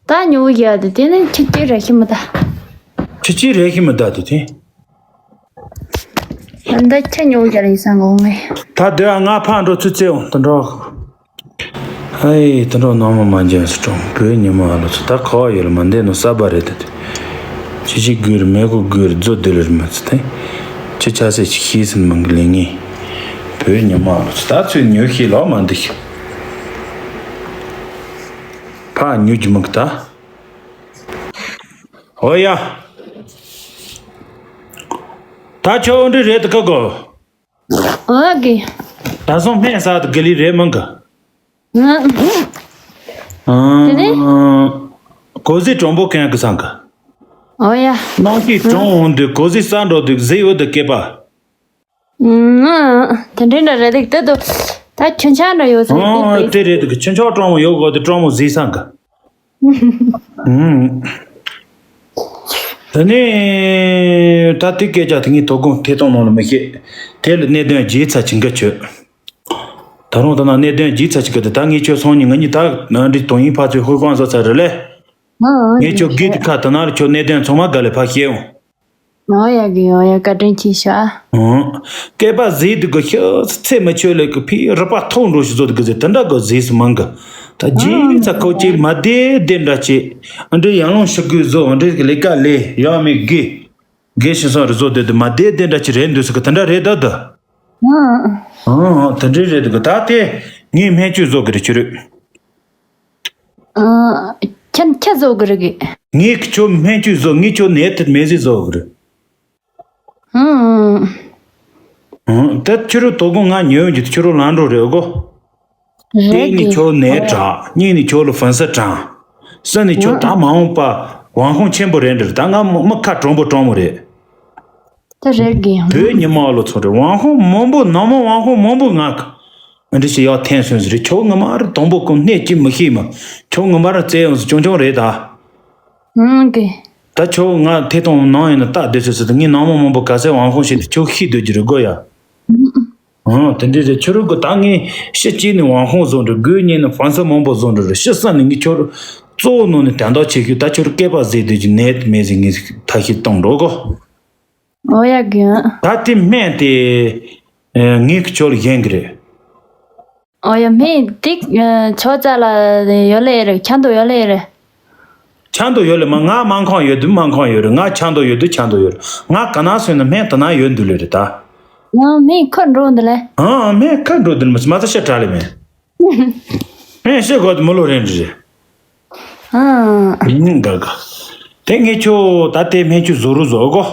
ད་ཉོ་ཡ་དེ་དེ་ནི་ཁྱི་སྐྱེ་ར་ཤི་མི་ད། ཁྱི་སྐྱེ་ར་ཤི་མི་ད་དེ་དེ། འདི་ཁྱི་ཉོ་རྒྱུ་རེད་བསམ་གོ་ངས། ད་སྡོད་ཨ། ང་ཕར་འགྲོ་ཚུར་བཙལ་འོང་དུ་འགྲོ། ཧེ་དུ་འགྲོ་ནང་མ་མ་འཇོན་སུ་གྲོང་བོད་ཉི་མ་ཨ་ལོ་ཚོ། ད་ཁ་བ་ཡོད་ལ་མ་འདས་ནོ་ས་བ་རེད་དེ། ཅི་ཅི་གུར་མེ་གོ་གུར་རྫོ་དུ་ལེར་མ་ཚུ་དེ། ཅི་ཆ་སེ་ཅི་ཤེས་སིན་མང་གི་ལེ་ངེ། བོད་ཉི་མ་ཨ་ལོ་ཚོ། ད་ཚུར་ཉོ་ཤེས་ལོ་མ་འདི་ཤི། ཕ་ཉོ་རྒྱུ་མང་གི་ད། ཨོ་ཡ། ད་ཁྱོད་འདི་རེད་དུ་ཀ་གོ། ཨོ་གི། ད་སོང་སྨན་ཟ་དུ་གི་ལི་རེད་མང་གི། ཨ། དེ་ནས། གོ་ཟི་གྲོང་པོ་གན་གི་སང་གི། ཨོ་ཡ། ནང་གི་གྲོང་འོང་དུས་གོ་ཟི་ས་འགྲོ་དུས་ཟི་ཡོད་དུ་སྐེད་པ། ཨ། དེ་འདྲའི་འདྲ་རེད་དུ་དུ། ད་ཁྱོད་ཆ་འདྲ་ཡོད་ཟེར་ཨོ་དེ་དེ་རེད་དུ་གི་ཁྱོད་ཆ་གྲོང་མོ་ཡོད་གོ་དུ་གྲོང་མོ་ཟི་སང་གི། ཨུམ། དེ་ནས་ད་དེ་སྐད་ཆ་དེ་ངའི་དོ་དགོང་ཐད་གཏོང་ནང་ལ་མི་ཤེས། དེ་ལ་གནད་དོན་རྗེས་ཚ་ཆིང་ག་ཆོད། ད་རུང་ད་ན་གནད་དོན་རྗེས་ཚ་ཆིང་ག་དེ་ད་ངས་ཁྱོད་སོང་ཉིན་ང་གཉིས་ད་ན་འདྲི་དོན་ཡིན་ཕ་ཚོའི་ཧུར་ཁང་བཟོ་ཚར་རེད་ལེ། ངས་ཁྱོད་དགེ་དེ་ཁ་ད་ན་ར་ཁྱོད་གནད་དོན་ཚང་མ་ག་ལེ་ཕ་ཤེས་འོང་། ཨོ་ཡ་གི་ཨོ་ཡ་བཀའ་དྲིན་ཆེ་ཤག་ཨང་། སྐལ་པ་ཟིག་དུ་གི་ཤི་ཚེ་མི་ཆོད་ལེ་གི་ཕི་རུ་པ་ཐོག་འགྲོ་ཞིག་བཟོ་དུ་གི་ཟེ་དེ་འདྲ་གི་ཟིག་སུ་མང་གི། ད་རྗེས་ཚ་ཁོ་ཅིག་མ་བདེ་བདེ་འདྲ་ཅིག་ཨ་འདྲེ་ཡང་ལོང་ཤི་དགོས་བཟོ་ཨ་འདྲེ་གི་ལས་ཀ་ལས་ཡང་མི་དགེ། དགེ་ཤི་སོང་རུ་བཟོ་དེ་དུ་མ་བདེ་བདེ་འདྲ་ཅིག་རེད་འདུག་སུ་གི་དེ་འདྲ་རེད་ད་དུ། ཨང་། ཨང་དེ་འདྲ་རེད་འདུག་གི་ད་དེ་ངས་སྨན་བཅོས་བཟོ་གི་རེད་ཁྱོད་རེད། ཨ། ཁྱེད་ཁྱེད་བཟོ་གི་རེད་གི། ངས་ཁྱོད་སྨན་བཅོས་བཟོ་ངས་ཁྱོད་ནད་དེ་མེད་ཟིག་བཟོ་གི་རེད། ཨང་། ཨང་། ད་ཁྱོད་རུ་དོ་དགོང་ང་ཉོས་ཡོང་རྒྱུ་ཁྱོད་རུ་ལང་འགྲོ་རེད་གོ། རེད་དེ་ནི་གི། ཁྱོད་ནད་དྲག་གཉིས་ནི་ཁྱོད་ལ་ཧྥན་སི་དྲག་གསུམ་ནི་ཁྱོད་ད་མ་འོངས་པ་དབང་ཁོངས་ཆེན་པོ་རེད་འདིར་ད་ང་མི་ཁ་གྲོང་པོ་གྲོང་མོ་རེད། ད་རེད་གི། བོད་ཉི་མ་ལོ་ཚོ་རེད་དབང་ཁོངས་མང་པོ་ནང་མི་དབང་ཁོངས་མང་པོ་ང་གི། འདི་ཞིག་ཡག་འཐེན་སོན་ཟེར་ཁྱོད་ངོ་མ་རུ་དང་པོ་ཀུན་གནས་ཀྱི་མི་ཤེས་མ། ཁྱོད་ངོ་མ་རུ་བཙལ་ཡོང་ཟེར་ཆུང་ཆུང་རེད་ད། ཨང་གི། ད་ཁྱོད་ང་ཐད་གཏོང་ནང་ཡིན་ན་ལྟ་བསྡད་ཚོད་ཟེར་ད་ངས་ནང་མི་མང་པོ་ག་ཚད་དབང་ཁོངས་བྱས་ཏེ་ཁྱོད་ཤེས་སྡོད་ཀྱི་རེད་དགོས་ཡ། ཨང་དེ་འདྲས་རེད་ཁྱོད་རུ་གི་ད་ངས་ཕྱི་གཅིག་ནས་དབང་ཁོངས་བཟོ་འདྲ་དགོས་ཉིན་ནས་ཧྥན་སི་མང་པོ་བཟོ་འདྲ་རེད་ཕྱི་ས་ནས་ངས་ཁྱོད་རུ་གཙོ་བོ་ནང་ནས་དན་རྟགས་བྱེད་ཤུགས་ད་ཁྱོད་རུ་སྐད་པ་ཟེར་སྡོད་ཀྱི་ནད་མེད་ཟེར་ངས་ཐ་ཤི་གཏོང་འགྲོ་གོ། ཨོ་ཡ་གི། ད་དེ་སྨན་དེ་ངས་ཁྱོད་ལ་གཞན་གི་རེད། ཨོ་ཡ་སྨན་དེ་ཆོ་ཙ་ལ་ཡོད་ལེ་རེད་ཆ་མདོག་ཡོད་ལེ་རེད། ཆ་མདོག་ཡོད་ལེ་མ་ང་དམངས་ཁང་ཡོད་དུས་དམངས་ཁང་ཡོད་རེད་ང་ཆ་མདོག་ཡོད་དུས་ཆ་མདོག་ཡོད་རེད་ང་ག་ན་སོན་ན་སྨན་དེ་ན་ཡོད་འདུག་ལེ་རེད་ད། ཡང་སྨན་ཁ་འགྲོ་འདི་ལེ། ཨང་སྨན་ཁ་འགྲོ་འདི་མ་མ་ཚ་ཤ་དྲག་ལེ་མེད། སྨན་ཤེས་དགོས་དུ་མི་ལོ་རེད་འདྲི་རེད། ཨང་། དགའ་དགའ། དེ་ངས་ཁྱོད་ད་ལྟའི་སྨན་བཅོས་བཟོ་རུ་བཟོ་གོ།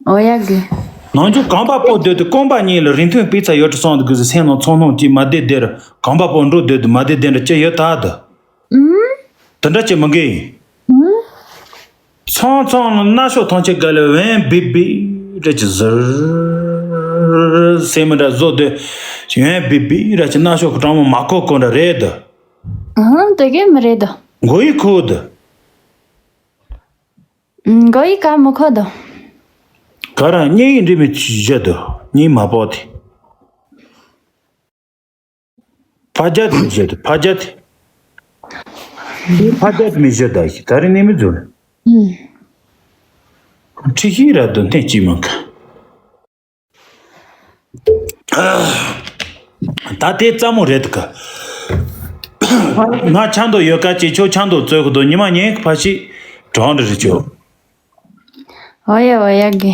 ཨོ་ཡ་གི། ནང་ཆོས་གོམ་པ་སྤོ་སྡོད་དུ་རྐང་པ་གཉིས་ལ་རིང་ཐུང་སྤུས་ཚད་ཡོད་དུ་སོང་དུ་དགོས་སུ་སེམས་ནང་ཚོང་སྣང་གཅིག་མ་བདེ་བདེ་རུ་གོམ་པ་སྤོ་འགྲོ་སྡོད་དུ་མ་བདེ་བདེ་འདྲ་ཅི་ཡོད་ད་དུ། ཨུམ། དེ་འདྲ་ཅི་མི་འགའི། ཨུམ། ཚང་ཚང་ལ་སྣ་ཤོག་ཐང་ཆེ་ག་ལེ་ཝན་བི་བི་ར་ཅི་ཟིར་སེ་མི་འདྲ་བཟོ་དུ་ཝན་བི་བི་ར་ཅི་སྣ་ཤོག་གི་གྲང་མོ་མ་ཁོ་ཁོ་འདྲ་རེད་དུ། ཨུམ་དེ་གས་མི་རེད་དུ། མགོ་ཡི་ཁུ་དུ། མགོ་ཡི་ཀ་མི་ཁོ་དོ། ག་ར་གཉེན་ཡིན་འདྲི་མི་བཞི་དོ་གཉེན་མ་པོ་དེ། ཕ་རྒྱ་དེ་མི་བཞི་དོ་ཕ་རྒྱ་དེ། ཕ་རྒྱ་དེ་མི་བཞི་ད་ཞི་ད་རི་ནས་མི་འཛུལ། ཁྲི་ཤིང་ར་དོན་ཐེངས་གཅིག་མང་ག་ད་དེ་རྩ་མོ་རེད་གི། ང་ཆང་དོ་ཡོད་ཀ་ཅེ་ཆོ་ཆང་དོ་བཙོས་གི་དོ་ཉི་མ་ཉིན་གི་ཕ་ཤི་གྲོང་རི་རི་ཆོ། ཨོ་ཡ་ཨོ་ཡ་གི།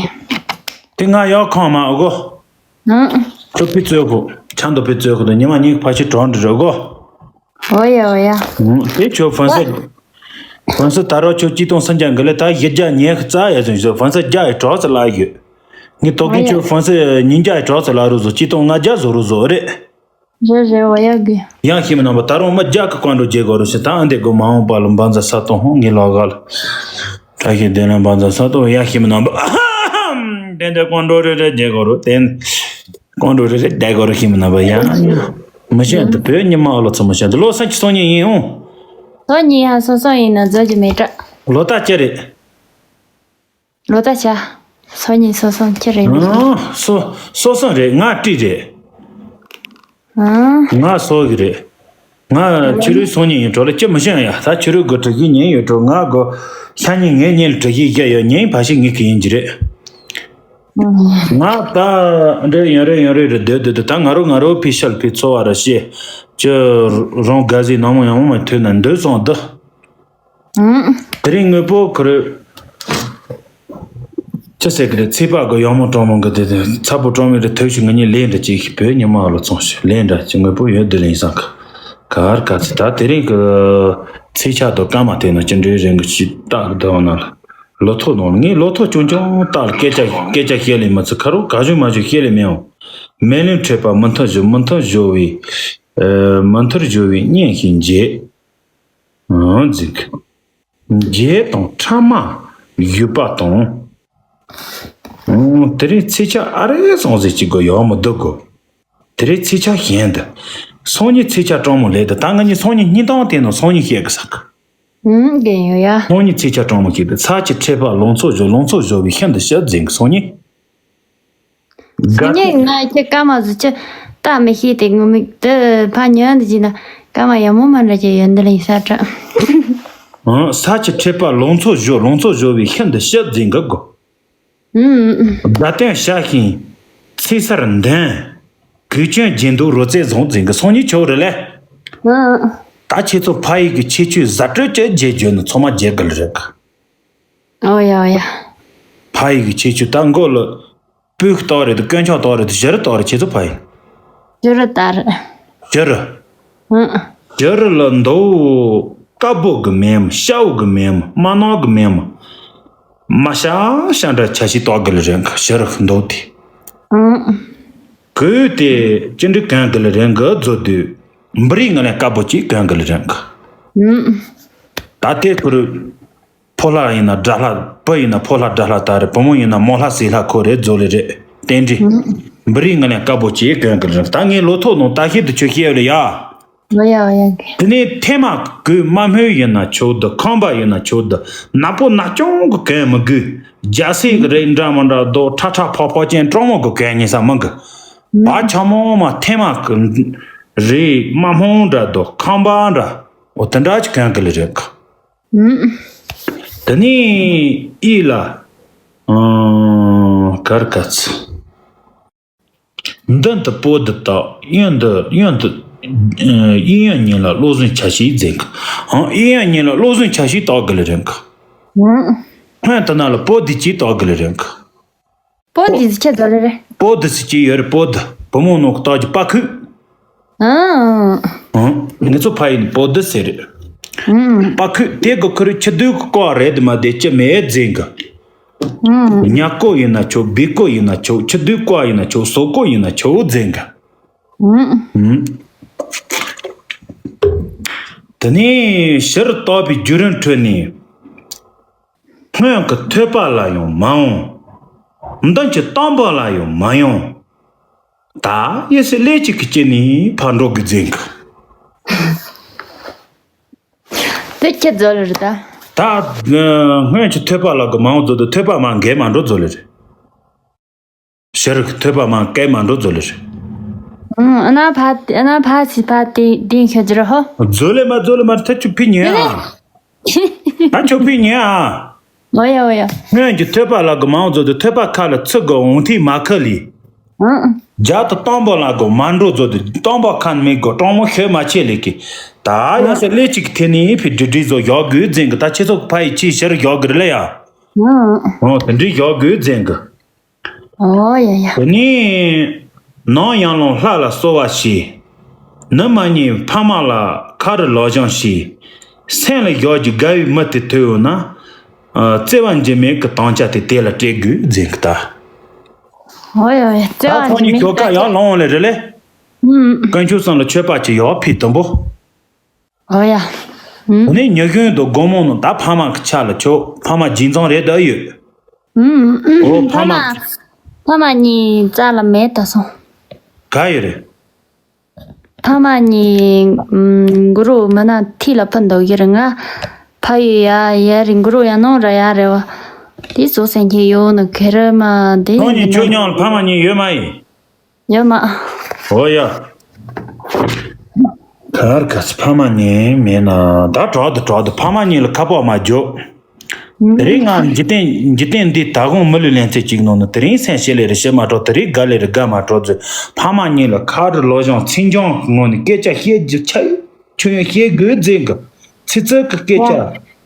དེ་ང་ཡག་ཁང་མ་ཨོ་གོ། ཨང་། ཁྱོད་ཕི་བཙོས་གོ། ཆང་དོ་ཕི་བཙོས་གི་དོ་ཉི་མ་ཉིན་གི་ཕ་ཤི་གྲོང་རི་རི་ཨོ་གོ། ཨོ་ཡ་ཨོ་ཡ། དེ་ཁྱོད་ཧྥོན་སི། ཧྥོན་སི་ད་རོགས་ཁྱོད་སྤྱི་སྟོང་སུམ་བརྒྱ་འགི་ལེ་ད་བཞི་བརྒྱ་ཉེ་གི་རྩ་ཡ་ཟིན་ཞོ་ཧྥོན་སི་བརྒྱ་ཡི་གྲོགས་སུ་ལ་ཡོད། ངས་དོ་གིན་ཁྱོད་ཧྥོན་སི་ཉིན་བརྒྱ་ཡི་གྲོགས་སུ་ལ་རུ་བཟོ་སྤྱི་སྟོང་ལྔ་བརྒྱ་བཟོ་རུ་བཟོ་རེད། རེད་རེད་ཨོ་ཡ་གི། ཡང་ཤི་མི་ནང་པ་ད་རུང་མི་བརྒྱ་གི་ཀོན་འགྲོ་བརྗེ་དགོས་རུ་ཞེ་ད་ཨ་འདེ་དགོས་མ་འོངས་པ་ལ་འབངས་ཚ་ས་སྟོང་ཧོང་ངས་ལོག་ག་ལ། བཀྲ་ཤིས་བདེ་ལེགས་འབངས་ཚ་ས་སྟོང་ཡང་ཤི་མི་ནང་པ། དེ་འདྲ་ཀོན་འགྲོ་རེ་རེ་བརྗེ་དགོས་རུ་དེ། ཀོང་འགྲོ་རེ་རེ་བསྡད་དགོས་རེ་ཤེས་མི་ན་པ་ཡ། མི་ཤེས་འདི་བོད་ཉི་མ་ཨ་ལོ་ཚོ་མི་ཤེས་འདི་ལོ་སང་ཁྱི་སང་ཉིན་ཡིན་འོང་། སང་ཉིན་ཡང་སང་སང་ཡིན་ན་རྫོགས་ཀྱི་མེད་དྲ། ལོ་ད་ཅི་རེད། ལོ་ད་ཆ། སང་ཉིན་སང་སང་ཁྱི་རེད་མི་ཤེས། སོ་སོ་སང་རེད་ང་བཀྲིས་རེད། ང་སོ་གི་རེད། ང་ཕྱི་རོལ་སང་ཉིན་ཡིན་འགྲོ་ལ་ཅི་མི་ཤེས་ཡ་ད་ཕྱི་རོལ་གི་གྲུ་གི་ཉིན་ཡོད་འགྲོ་ང་གི་ཤ་ཉིན་ངའི་ཉིན་ལ་གྲུ་གི་བཞག་ཡོད་ཉིན་ཕ་ཤི་ངེད་གི་ཡིན་གྱི་རེད། ང་ད་འདྲ་ཡོང་རེ་ཡོང་རེ་རེ་སྡོད་སྡོད་དུ་ད་ང་རོ་ང་རོ་ཕི་ཤལ་ཕི་ཚོ་བ་ར་ཤེ་ཅི་རོང་ག་ཟི་ནང་མོ་ཡང་མོ་མ་ཐོས་ན་འདོད་སོང་འདི། དེ་རིང་དངོས་པོ་ཁུར་ཅི་ཟེར་གི་རེད། ཚེས་པ་གི་ཡང་མོ་གྲོང་མོ་གི་དེ་དེ་ཚ་པོ་གྲོང་མོ་རེ་ཐོས་ཤིག་ང་གཉིས་ལས་འདྲ་ཅིག་བོད་ཉི་མ་ལ་ཚོང་ཤིག་ལས་འདྲ་ཅིག་དངོས་པོ་ཡོད་དེ་ལེན་སང་ག་གར་ག་ཚི་ད་དེ་རིང་གི་ཚེས་ཆ་དོ་སྐར་མ་དེ་ན་ཅི་འདྲའི་རིང་གི་ཅི་རྟག་གི་དོ་ན་ལ། ལོ་ཐོ་ནོར་ངས་ལོ་ཐོ་ཅུང་ཅུང་རྟགས་ལ་སྐད་ཆ་སྐད་ཆ་བཤད་ལེ་མི་ཚུ་ཁ་རོག་ག་བཞུ་མ་བཞུ་བཤད་ལེ་མི་ཡོང་། མེ་ལེན་འཕྲད་པ་མུ་མཐུད་བཞུ་མུ་མཐུད་བཞུ་བའི་ཨ་མུ་མཐུད་བཞུ་བའི་གཉེན་ཞིག་མཇལ། འོ་འཛིན་གི། མཇལ་དང་ཕྲ་མ་བཞུ་པ་དང་། འོ་དེ་རིང་ཚེས་ཆ་ཨ་རེ་སོང་ཟེར་གྱི་དགོས་ཡོག་མི་འདུག་གོ། དེ་རིང་ཚེས་ཆ་གཞན་དུ། སང་ཉིན་ཚེས་ཆ་གྲངས་མང་ལས་དུ་ད་ང་གཉིས་སང་ཉིན་གཉིས་སྟོང་དེ་ནང་སང་ཉིན་བཤད་གི་ཟེར་གི། ཨུམ་རྒན་ཡོད་ཡ། སང་ཉིན་ཚེས་ཆ་གྲངས་མང་བཤད་དུ་ཚར་གྱི་འཕྲད་པ་ལང་ཚོ་བཞོ་ལང་ཚོ་བཞོ་བའི་ཤིན་ཏུ་ཞིབ་འཛིན་གི་སང་ཉིན། སང་ཉིན་ང་ཁྱེད་སྐར་མ་བཟོ་ཆུ་ལྟ་མི་ཤེས་ཏེ་ངུ་མིག་དུ་ཕ་ཉོན་དུ་བྱིན་ན་སྐར་མ་ཡག་མོ་མ་འདྲ་ཅེ་ཡོན་འདི་ལ་ཡིན་ས་དྲ། ཨང་ས་ཆུ་འཕྲད་པ་ལང་ཚོ་བཞོ་ལང་ཚོ་བཞོ་བའི་ཤིན་ཏུ་ཞིབ་འཛིན་གི་དགོ། ཨུམ་ཨུམ། བརྡ་སྟོན་བྱ་ཞིང་ཚེ་སར་འདོན། གོས་ཆེན་རྒྱན་དུ་རོལ་རྩེད་བཟང་འཛིན་གི་སང་ཉིན་ཆོག་རེད་ལེ། ཨང་། ད་ཁྱེད་ཚོ་ཕ་ཡི་གི་ཁྱད་ཆོས་ཟ་སྤྲོད་ཅི་རྒྱས་བརྗོད་ནི་ཚང་མ་རྒྱས་གི་ལ་རེད་གི། ཨོ་ཡ་ཨོ་ཡ། ཕ་ཡི་གི་ཁྱད་ཆོས་ད་མགོ་ལ་སྤུས་ཀི་ཏོག་རེད་དུ་དཀོན་མཆོག་ཏོག་རེད་དུ་བཞི་རུ་ཏོག་རེད་ཁྱེད་ཚོ་ཕ་ཡི། བཞི་རུ་ཏ་རེད། བཞི་རུ། ཨང་། བཞི་རུ་ལ་མདོ་བོ་དཀར་པོ་གི་མེམ་ཤ་བོ་གི་མེམ་མ་ནོག་གི་མེམ། མ་ཤ་ཤ་འདྲ་ཆ་ཤི་ཏོག་གི་ལ་རེད་གི་བཞི་རུ་མདོ་དེ། ཨང་། གོས་དེ་ཅི་འདྲི་གང་གི་ལ་རེད་གི་མཛོ་དུས་འབུ་རིགས་ང་ལས་དཀར་པོ་ཅིག་གང་གི་ལ་རེད་གི། ཨང་། ད་དེ་ཁུར། ཕོ་ལྷ་ཡིན་ན་དགྲ་ལྷ། བུ་ཡིན་ན་ཕོ་ལྷ་དགྲ་ལྷ་ལྟ་རེད། བུ་མོ་ཡིན་ན་མོ་ལྷ་སྲས་ལྷ་ཁོ་རེད་མཛོ་ལེ་རེད་རྟེན་འབྲེལ། འབུ་རིགས་ང་ལས་དཀར་པོ་ཅིག་གོན་གི་རེད། ད་ངས་ལོ་ཐོག་ནང་ལྟ་ཤེས་དུ་ཆོས་བཤད་ཡོད་ལེ་ཡ། ཨོ་ཡ་ཨོ་ཡ་གི། དེ་ནས་ཐེངས་མ་གོས་དམར་སྨོན་ཡིན་ན་ཆོག་འདུག་ཁང་པ་ཡིན་ན་ཆོག་འདུག་ནག་པོ་ནག་ཅུང་གི་གོན་མི་དགོས། རྒྱ་སེ་གི་རེད་འདྲ་མི་འདྲ་རྡོ་ཁྲ་ཁྲ་ཕོ་ཕོ་ཅན་སྤྲང་མོ་གི་གོན་ཉེ་ས་མི་དགོས། བ་ཆ་མོ་མ་ཐེངས་མ་གི་རེད་དམར་སྨོན་འདྲ་འདུག་ཁང་པ་འདྲ་འོ་དེ་འདྲ་ཅིག་གོན་གི་ལེ་རེད་གི། དེ་ནས་ཨི་ལ། ཨང་། གར་ག་ཚི། མདུན་དུ་པོ་འདི་དག་གཡོན་དུ་གཡོན་དུ། ཨི་གཡོན་གཉིས་ལ་བློ་བཟང་ཆ་ཤས་འཛིན་གི། ཨང་། ཨི་གཡོན་གཉིས་ལ་བློ་བཟང་ཆ་ཤས་བཏགས་གི་ལེ་རེད་གི། སྔོན་དུ་ན་ལ་པོ་འདི་གཅིག་བཏགས་གི་ལེ་རེད་གི། པོ་འདི་ཟི་ཆ་ཟོ་ལེ་རེད། པོ་འདི་ཟི་ཅི་ཡོད་རེད། པོ་འདི་བུ་མོ་ནོ་གི་བཏགས་ཀྱི་པ་ཁུ། ཨང་། ཨང་། ངེད་ཚོ་ཕ་ཡིན་པོ་འདི་ཟེར་རེད། ཨང་། པ་ཁུ་དེ་གི་ཁུ་རུ་ཆུ་དུས་གི་ཀོ་རེད་མ་དེ་ཅི་མེད་འཛིན་གི། ཨང་། ཉ་ཀོ་ཡིན་ན་ཆོག་བི་ཀོ་ཡིན་ན་ཆོག་ཆུ་དུས་ཀོ་ཡིན་ན་ཆོག་སོ་ཀོ་ཡིན་ན་ཆོག་འཛིན་གི། ཨང་། ཨང་། དེ་ནས་ཕྱིར་བཏགས་པའི་བརྒྱུད་རིམ་ཁྲོད་ནས། སྔོན་གྱི་ཐོས་པ་ལ་ཡང་མ་འོང་། མདུན་གྱི་གཏམ་པ་ལ་ཡང་མ་ཡོང་། ད་ཡེ་སི་ལས་གཅིག་གི་སྐྱེ་ནི་ཕར་འགྲོ་དགོས་འཛིན་གི། དེ་ཁྱེད་ཟོ་ལེ་རེད་ད། ད་སྔོན་གྱི་ཐོས་པ་ལ་གི་མ་འོང་ཟོ་དུ་ཐོས་པ་མ་འགལ་མ་འགྲོ་ཟོ་ལེ་རེད། ཕྱིར་ཐོས་པ་མ་སྐད་མ་འགྲོ་ཟོ་ལེ་རེད། ཨང་། ཨ་ན་ཕ་ཨ་ན་ཕ་སི་ཕ་དེ་དེ་ཤ་ཇི་ར་ཧོ། ཟོ་ལེ་མ་ཟོ་ལེ་མ་ཐ་ཆུ་ཕི་ཉེ་ཨ། ད་ཆུ་ཕི་ཉེ་ཨ། ཨོ་ཡ་ཨོ་ཡ། སྔོན་གྱི་ཐོས་པ་ལ་གི་མང་ཟོ་དུ་ཐོས་པ་ཁ་ལ་ཚུ་གི་འོང་ཐིག་མ་ཁ་ལི། ཨང་། རྒྱ་དུ་སྟོང་པ་ལ་གི་མ་འགྲོ་ཟོ་དུ་སྟོང་པ་ཁ་མི་གི་སྤྲང་མོ་ཤོད་མ་ཆེ་ལེ་གི། ད་ཡང་སེ་ལེ་གཅིག་ཐེ་ནི་ཕི་འདྲི་འདྲི་ཟོ་ཡོག་གི་འཛིན་གི། ད་ཆེ་ཚོ་ཕ་ཡི་ཆི་ཤར་ཡོག་གི་རེ་ལེ་ཡ། ཨང་། ཨོ་དེ་འདྲི་ཡོག་གི་འཛིན་གི། ཨོ་ཡ་ཡ། དེ་ནས་ནང་ཡང་ལོང་ལྷ་ལ་གསོལ་བ་བྱས། ནུ་མ་ཉིད་ཕ་མ་ལ་ཁ་རུ་ལོ་སྦྱང་བྱས། སེམས་ལ་ཞོག་གི་དགའ་བའི་མི་དེ་ཐོས་ཡོད་ན། ཨ་བརྩེ་བ་འཇིགས་མེད་ཀྱི་དམ་བཅའ་དེ་དེ་ལ་སྤྲད་དགོས་འཛིན་གི་ད། ཨོ་ཡ་ཡ་བརྩེ་ད་བ་ཁོང་གཉིས་འཇིགས་མེད་ཁྱོ་ག་ཡང་ལོང་ལེ་རེ་ལེ། ཨུམ། དཀོན་མཆོག་གསུམ་ལ་མཆོད་པ་ཅིག་ཡོག་ཕི་དུམ་བུ། ཨོ་ཡ། ཨུམ། དེ་ནས་ཉི་གཞོན་དུ་དགོང་མོ་ནང་ད་ཕ་མ་གི་ཆ་ལ་ཆོག་ཕ་མ་རྗེས་འཛིན་རེད་ད་ཡོད། ཨུམ་ཨུམ། ཨོ་ཕ་ཕ་མ། མ་ཕ་མ་གཉིས་རྩ་ལ་མེད་ད་སོང་། ག་ཡོད་རེད། ཕ་མ་གཉིས་ཨུམ་གུ་རུ་མི་ན་ཐི་ལ་ཕུ་འདུག་ཡོད་རེད་ང་། ཕ་ཡུལ་ཡ་ཡ་རེད་གུ་རུ་ཡ་ནོ་ར་ཡ་རེད་བ། དེ་སོ་སེན་ཁྱེད་ཡོད་ནི་ཁེ་རེ་མ་དེ། ཁོང་གཉིས་ཁྱོད་མཉམ་ལ་ཕ་མ་གཉིས་ཡོད་མ་ཡིན། ཡོད་མ། ཨོ་ཡ། གར་ག་ཚི་ཕ་མ་གཉིས་མེད་ན་ད་གྲོགས་དུ་གྲོགས་དུ་ཕ་མ་གཉིས་ལ་ཁ་པོ་མ་འཇོག་དེ་རིང་ང་འཇིག་རྟེན་འཇིག་རྟེན་འདི་ད་དགོང་མི་ལུས་ལེན་ཚེ་གཅིག་ནང་ནས། དེ་རིང་སེམས་ཤེས་ལེ་རེ་ཤེས་མ་གྲོགས། དེ་རིང་དགའ་ལེ་རེ་དགའ་མ་གྲོགས་ཚོས། ཕ་མ་གཉིས་ལ་ཁ་རི་ལོ་ཞང་ཚིག་འཇང་ངོ་ནས་སྐད་ཆ་བཤད་རྒྱུ་ཆ་ཡོད་ཆོ་ཡང་བཤད་དགོས་རྫིང་གི། ཚིག་རྩུབ་ཀྱི་སྐད་ཆ་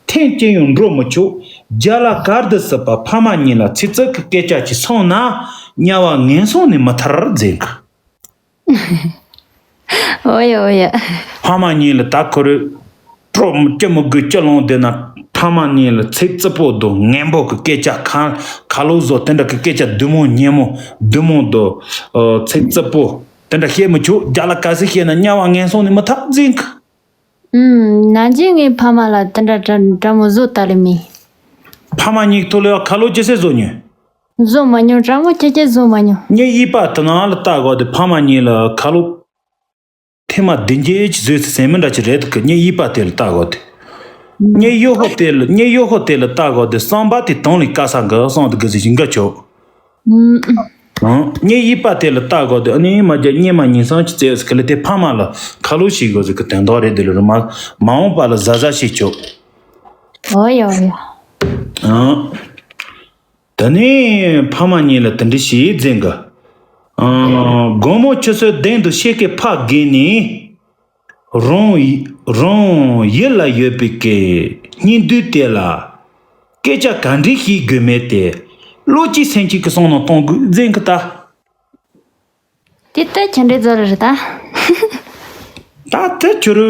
ཐེངས་གཅིག་ཡང་འགྲོ་མི་ཆོག་རྒྱ་ལ་གར་དུ་སྲིད་པ་ཕ་མ་གཉིས་ལ་ཚིག་རྩུབ་ཀྱི་སྐད་ཆ་ཅིག་སོང་ན། དམྱལ་བ་ངན་སོང་ནས་མི་ཐར་རྫིང་གི། ཨོ་ཡ་ཨོ་ཡ། ཕ་མ་གཉིས་ལ་ད་ཁོ་རེ་སྤྲོ་སྐྱི་མི་དགོས་སྐྱི་ལོང་བསྡད་ན། ཕ་མ་གཉིས་ལ་ཚིག་རྩུབ་པོ་དང་ངན་པོ་གི་སྐད་ཆ། ཁ་ཁ་ལོ་བཟོ་དེ་འདྲ་གི་སྐད་ཆ་བདུད་མོ་ཉེ་མོ་བདུད་མོ་དང་། ཚིག་རྩུབ་པོ་དེ་འདྲ་བཤད་མི་ཆོག་རྒྱ་ལ་ག་ཚོད་བཤད་ན་དམྱལ་བ་ངན་སོང་ནས་མི་ཐར་རྫིང་གི། ཨུམ། ནང་ཆེན་ངའི་ཕ་མ་ལ་དེ་འདྲ་འདྲ་འདྲ་མོ་བཟོ་ལྟ་ལེ་མི། ཕ་མ་གཉིས་ཐུག་ལེ་ཁ་ལོ་ཅི་སེ་བཟོ་ཉོན། བཟོ་མ་མྱོང་། དྲང་མོ་ཁྱེད་ཀྱིས་བཟོ་མ་མྱོང་། ངའི་ཡིད་པ་དེ་ནང་ལ་ལྟ་དགོས་དེ། ཕ་མ་གཉིས་ལ་ཁ་ལོ་ཐེངས་མ་བདུན་བརྒྱད་ཅིག་བཟོས་ཚེ་ཟེར་མི་འདྲ་ཅིག་རེད་དེ། ངའི་ཡིད་པ་དེ་ལ་ལྟ་དགོས་དེ། ངའི་གཡོག་ཧོ་དེ་ལ་ངའི་གཡོག་ཧོ་དེ་ལ་ལྟ་དགོས་དེ། བསམ་པ་དེ་དང་ལས་དཀའ་ས་འགའ་སོང་དེ་གི་ཟིག་ཞིག་འགའ་ཆོག་ངའི་ཡིད་པ་དེ་ལ་ལྟ་དགོས་དེ། ཨ་ནི་མ་རྒྱ་སྙེ་མ་ཉིན་སང་ཅི་བཙལ་ཟིག་ལ་དེ་ཕ་མ་ལ་ཁ་ལོ་ཞིག་དགོས་ཟིག་གི་དོན་དག་རེད་དེ་ལ་རུ་མ་མ་འོངས་པ་ལ་གཟབ་གཟབ་ཞིག་ཆོག་ཨོ་ཡ་ཨོ་ཡ། ཨང་། དེ་ནས་ཕ་མ་གཉིས་ལ་དེ་འདྲ་ཞིག་འཛིན་གི། ཨང་། དགོང་མོ་ཆུ་ཚོད་བདུན་དུ་ཤེལ་གྱི་ཕ་རྒན་ནི། རང་རང་ཡུལ་ལ་ཡོད་པའི་གི་སྙིང་བསྡུས་དེ་ལ་སྐད་ཆ་ག་འདྲ་བཤད་དགོས་མེད་དེ། བློ་གཅིག་སེམས་གཅིག་གི་བསམ་བློ་གཏོང་དགོས་འཛིན་གི་ད། དེ་ལྟར་ཁྱེད་འདྲའི་རྩ་རེ་རེད་ད། ད་དེ་ཁྱོད་རུ་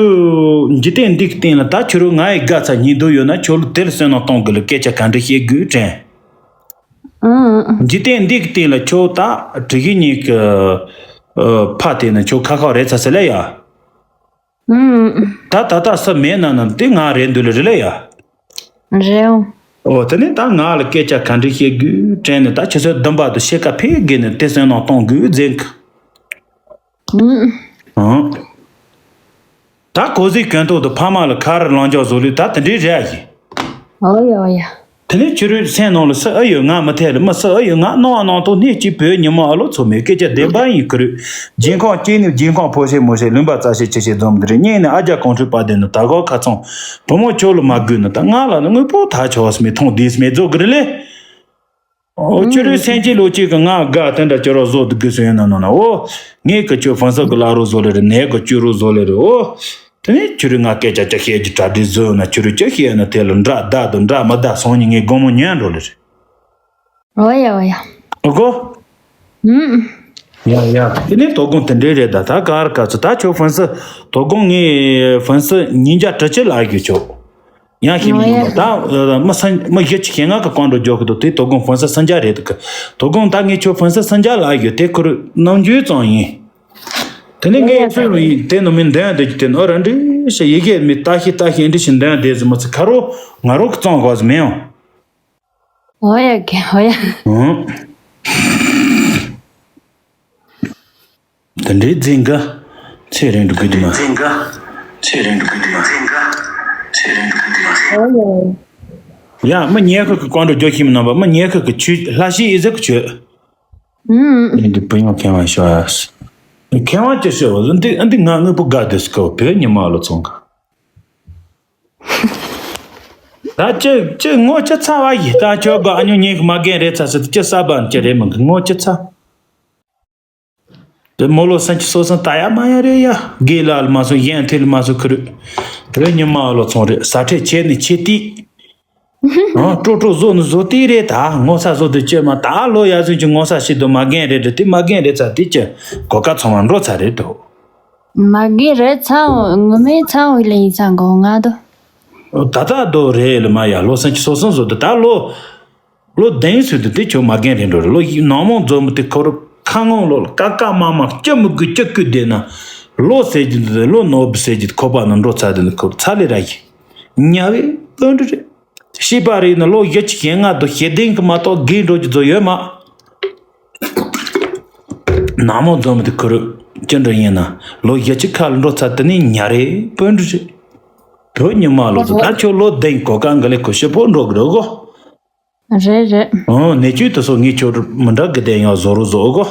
འཇིག་རྟེན་འདི་གི་སྟེང་ལ་ད་ཁྱོད་རུ་ང་ཡི་དགའ་ཚ་ཉིན་དུ་ཡོད་ན། ཁྱོད་ལ་དེ་ལ་བསོད་ནམས་གཏོང་དགོས་ལ་སྐད་ཆ་ག་འདྲ་བཤད་དགོས་དྲན། ཨང་། འཇིག་རྟེན་འདི་གི་སྟེང་ལ་ཁྱོད་ད་དྲི་གི་ཉིད་ཀྱི་ཕ་དེ་ནི་ཁྱོད་ཁ་ཁ་རེད་ཚ་ཟེར་ལ་ཡ། ཨང་། ད་ད་ད་ས་མེད་ན་ནམ་དེ་ང་རེད་འདུག་ལ་རེད་ལ་ཡ། རེད་འོང་། ཨོ་དེ་ནས་ད་ང་ལ་སྐད་ཆ་ག་འདྲ་བཤད་དགོས་དྲན་ནས། ད་ཆུ་ཚོད་བདུན་པ་དུ་ཤེལ་ཀ་ཕེ་དགོས་ནས་དེ་བསོད་ནམས་གཏོང་དགོས་འཛིན་གི། ཨང་། ད་གོ་ཟིག་གོན་ཐོག་ཏུ་ཕ་མ་ལ་ཁ་ར་ལང་ཅོག་བཟོ་ལུས་ད་དེ་འདྲའི་རེད་ཨ་ཡིན། ཨོ་ཡ་ཨོ་ཡ། དེ་ནས་ཕྱི་རོལ་སེམས་ནང་ལ་སུ་ཨ་ཡོད་ང་མི་ཐད་ལ་མི་སུ་ཨ་ཡོད་ང་སྣང་བ་སྣང་ཐོག་གནས་གཅིག་བོད་ཉི་མ་ཨ་ལོ་ཚོ་མེད་སྐད་ཆ་བདེན་པ་ཡིན་ཁུ་རུ། རྗེས་འཁང་སྐྱེས་ནས་རྗེས་འཁང་ཕོ་ཤེ་མོ་ཤེ་ལུང་པ་རྩ་ཤེ་ཆེ་ཤེ་འཛོམས་འདི་རེད། སྙིང་ནས་ཨ་རྒྱ་གོང་ཁྲོས་པ་དེ་ནི་ད་གོ་ཁ་ཚང་བུ་མོ་ཁྱོད་ལ་མ་དགོས་ནི་ད་ང་ལ་ནི་དངོས་པོ་ད་ཆོག་སྨད་ཐོང་དེས་སྨད་རྫོགས་གི་རེད་ལེ། ཨོ་ཁྱོད་རའི་སེམས་ཅན་ལོ་གཅིག་གི་ང་དགའ་དེ་འདྲ་ཁྱོད་རོ་བཟོ་དུ་དགོས་སུ་ཡོད་ན་ནོ་ན། ཨོ་ངས་གི་ཁྱོད་ཧྥུན་སི་གི་ལ་རོ་བཟོ་ལེ་རེད། ནས་གི་ཁྱོད་རོ་བཟོ་ལེ་རེད། ཨོ་དེ་ནས་ཁྱོད་རའི་ང་སྐད་ཆ་ཅི་བཤད་ཀྱི་གྲ་སྒྲིག་བཟོ་ཡོད་ན་ཁྱོད་རའི་ཅི་བཤད་ན་དེ་ལ་འདྲ་བདག་དང་འདྲ་མི་བདག་སོང་ཉིན་ངས་དགོང་མོ་ཉན་འགྲོ་ལེ་རེད། ཨོ་ཡ་ཨོ་ཡ། ཨོ་གོ། ཨུམ། ཡ་ཡ་དེ་ནས་དོ་དགོང་དེ་འདྲའི་རེད། ད་ད་ག་ར་ག་ཚོད་ད་ཁྱོད་ཧྥུན་སི་དོ་དགོང་ངས་ཧྥུན་སི་ཉིན་རྒྱ་དྲི་ཆུ་ལ་གི་ཁྱོད། ཡང་ཤེས་མི་ཡོང་ལ་ད་མི་སང་མི་བཞི་ཆ་ཞེ་ལྔ་གི་བཀའ་འགྲོ་རྒྱོ་གི་འདུག་དེ་དོ་དགོང་ཧྥུན་སི་སུན་ཇ་རེད་འདུག་གི། དོ་དགོང་ད་ངས་ཁྱོད་ཧྥུན་སི་སུན་ཇ་ལ་ཡོད་དེ་ཁུར་ནམ་རྒྱུན་ཙང་ཡིན། དེ་ནས་ངས་ཚོད་རུ་ཡིན་དེ་ནི་མི་འདོན་དེ་ཀྱི་དེ་ནི་ཨ་ར་འདྲི་ཞེ་ཡི་གེ་མི་ལྟ་ཤི་ལྟ་ཤི་འདྲི་ཞིག་འདོན་དེ་ཟི་མི་ཚི་ཁ་རོ་ང་རོ་གི་ཙང་གོ་ཟི་མི་ཡོང་། ཨོ་ཡ་གེ་ཨོ་ཡ། ཨང་། དེ་འདྲའི་རྫིང་ག་ཚེ་རིང་འགྲོ་གི་འདུག་མ། རྫིང་ག་ཚེ་རིང་འགྲོ་གི་འདུག་མ། རྫིང་ག་ཚེ་རིང་འགྲོ་གི་འདུག་མ། ཨོ་ཡ། ཡ་མི་ཉལ་ཁ་གི་བཀའ་འགྲོ་རྒྱོ་ཤིམ་རྣམ་པ་མི་ཉལ་ཁ་གི་ཆུ་ལྷ་ཤི་ཨི་ཟི་གི་ཆུ། ཨུམ། འདི་བུ་ཡང་མཁས་དབང་ཤོ་ཨ། མཁས་དབང་ཅི་ཤོ་འདི་འདི་ང་དངོས་པོ་དགའ་འདུག་སྐོ་བོད་ཉི་མ་ལོ་ཚོང་ག་ད་ཅི་ཅི་ངོ་ཅི་ཚ་བ་ཡི་ད་ཁྱོད་ག་ཨ་ཉོ་ཉིན་གི་མ་རྒན་རེད་ཚ་ཟེར་ཏེ་ཅི་ས་བ་ཅི་རེད་མི་ངོ་ཅི་ཚ། དེ་མོ་ལོ་སན་ཅི་སོ་སན་ད་ཡ་མ་ཡ་རེད་ཡ། དགེ་ལ་ལ་མ་སོང་གཞན་ཐེ་ལ་མ་སོང་ཁུ་རུ། བོད་ཉི་མ་ལོ་ཚོང་རེད་ཟ་ཁྲེ་ཆེ་ནི་ཆེ་ཏི། ཨ་ཀྲོ་ཀྲོ་བཟོ་ནི་བཟོ་ཏི་རེད་ད་ངོ་ཚ་བཟོ་དུ་ཅི་མ་ད་ལོ་ཡ་ཟུན་གྱི་ངོ་ཚ་ཞིག་ཏུ་མ་རྒན་རེད་དེ་མ་རྒན་རེད་ཚ་དེ་ཅི་གོ་ཀ་ཚང་མ་འགྲོ་ཚ་རེད་དོ། མ་རྒན་རེད་ཚ་འོ་ངུ་མའི་ཚ་འོ་ལེ་ཡིན་ཚ་འགོ་ང་དོ། ད་ད་དོ་རེད་ལ་མ་ཡ་ལོ་སན་ཅི་སོ་སོན་བཟོ་དུ་ད་ལོ། ལོ་བདུན་ཚོད་དུ་དེ་ཁྱོད་མ་རྒན་རེད་འགྲོ་རེད་ལོ་ཡིན་ནག་མོ་འཛོམས་དེ་ཁོ་རུ་ཁ་ངོ་ལོ་ལ་ཀ་ཀ་མ་མ་སྐྱི་མི་དགོས་སྐྱི་བསྐུལ་བསྡད་ན། ལོ་ཟེར་གྱི་འདུག་ལོ་ནོར་བུ་ཟེར་གྱི་ཁོ་པ་ནང་འགྲོ་ཚར་དེ་ནི་ཁོ་རུ་ཚ་ལེ་ར་ཡིན། ཉ་བའི་དཔོན་འདྲི་རེད། ཤི་པ་རེད་ན་ལོ་བཞི་ཆ་ཞེ་ལྔ་དུ་ཞེ་བདུན་གི་མ་གཏོགས་རྒས་འགྲོ་རྒྱུ་ཚོ་ཡོད་མ། ནག་མོ་འཛོམས་དེ་ཁོ་རུ་ཅི་འདྲ་ཡིན་ན་ལོ་བཞི་ཆ་ཁ་ལ་འགྲོ་ཚར་དེ་ནི་ཉ་རེད་དཔོན་འདྲི་རེད། བོད་ཉི་མ་ལོ་ཚོ་ད་ཁྱོད་ལོ་བདུན་གོ་ཀ་འགི་ལེ་ཁོ་ཤི་པོ་འགྲོ་གི་རེད་གོ། རེད་རེད། ཨོ་ནེ་ཅུས་དུ་སོ་ངེ་ཆོ་མི་འདྲ་གི་དེ་ཡང་བཟོ་རུ་བཟོ་གོ།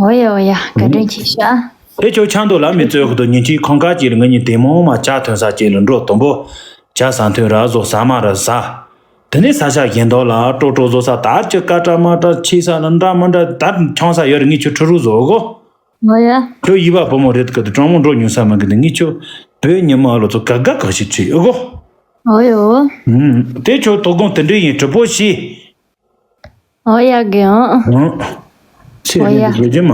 ཨོ་ཡ་ཨོ་ཡ་བཀའ་དྲིན་ཆེ་ཤག་དེ་ཆོ་ཆང་དུ་ལ་མི་བཙོས་ཁུ་དུ་ཉིན་གཅིག་ཁང་ཁ་ཅིག་ལ་ངེད་གཉིས་དེ་མོ་མ་ཇ་ཐོན་ས་ཅིག་ལ་འགྲོ་དུམ་བུ་ཇ་ཟ་ཐོན་ར་བཟོ་ཟ་མ་ར་ཟ། དེ་ནས་ས་ཆ་གཞན་དག་ལ་ཀྲོ་ཀྲོ་བཟོ་ས། ད་ཁྱོད་སྐད་གྲགས་མ་གྲགས་ཆེ་ས་ལ་འདྲ་མི་འདྲ་ད་འཁྱོངས་ས་ཡོད་རེད། ངས་ཁྱོད་ཁྲི་རུ་བཟོ་གོ། ང་ཡ། ཁྱོད་ཡིད་པ་བུ་མོ་རེད་གི། དུ་གྲང་མོ་འགྲོ་ཉུང་ས་མ་གི། དུ་ངས་ཁྱོད་བོད་ཉི་མ་ལོ་ཚོ་ག་ག་ག་ཞིག་ཁྲིད་ཡོད་གོ། ཨོ་ཡོ། ཨུམ། དེ་ཁྱོད་དོ་དགོང་དེ་འདྲ་ཡིན་དྲི་པོ་ཞིག་ཨོ་ཡ་གི་ཨང་། ཨང་། ཚེ་ཨོ་ཡ། རིང་གི་རྗེས་མ།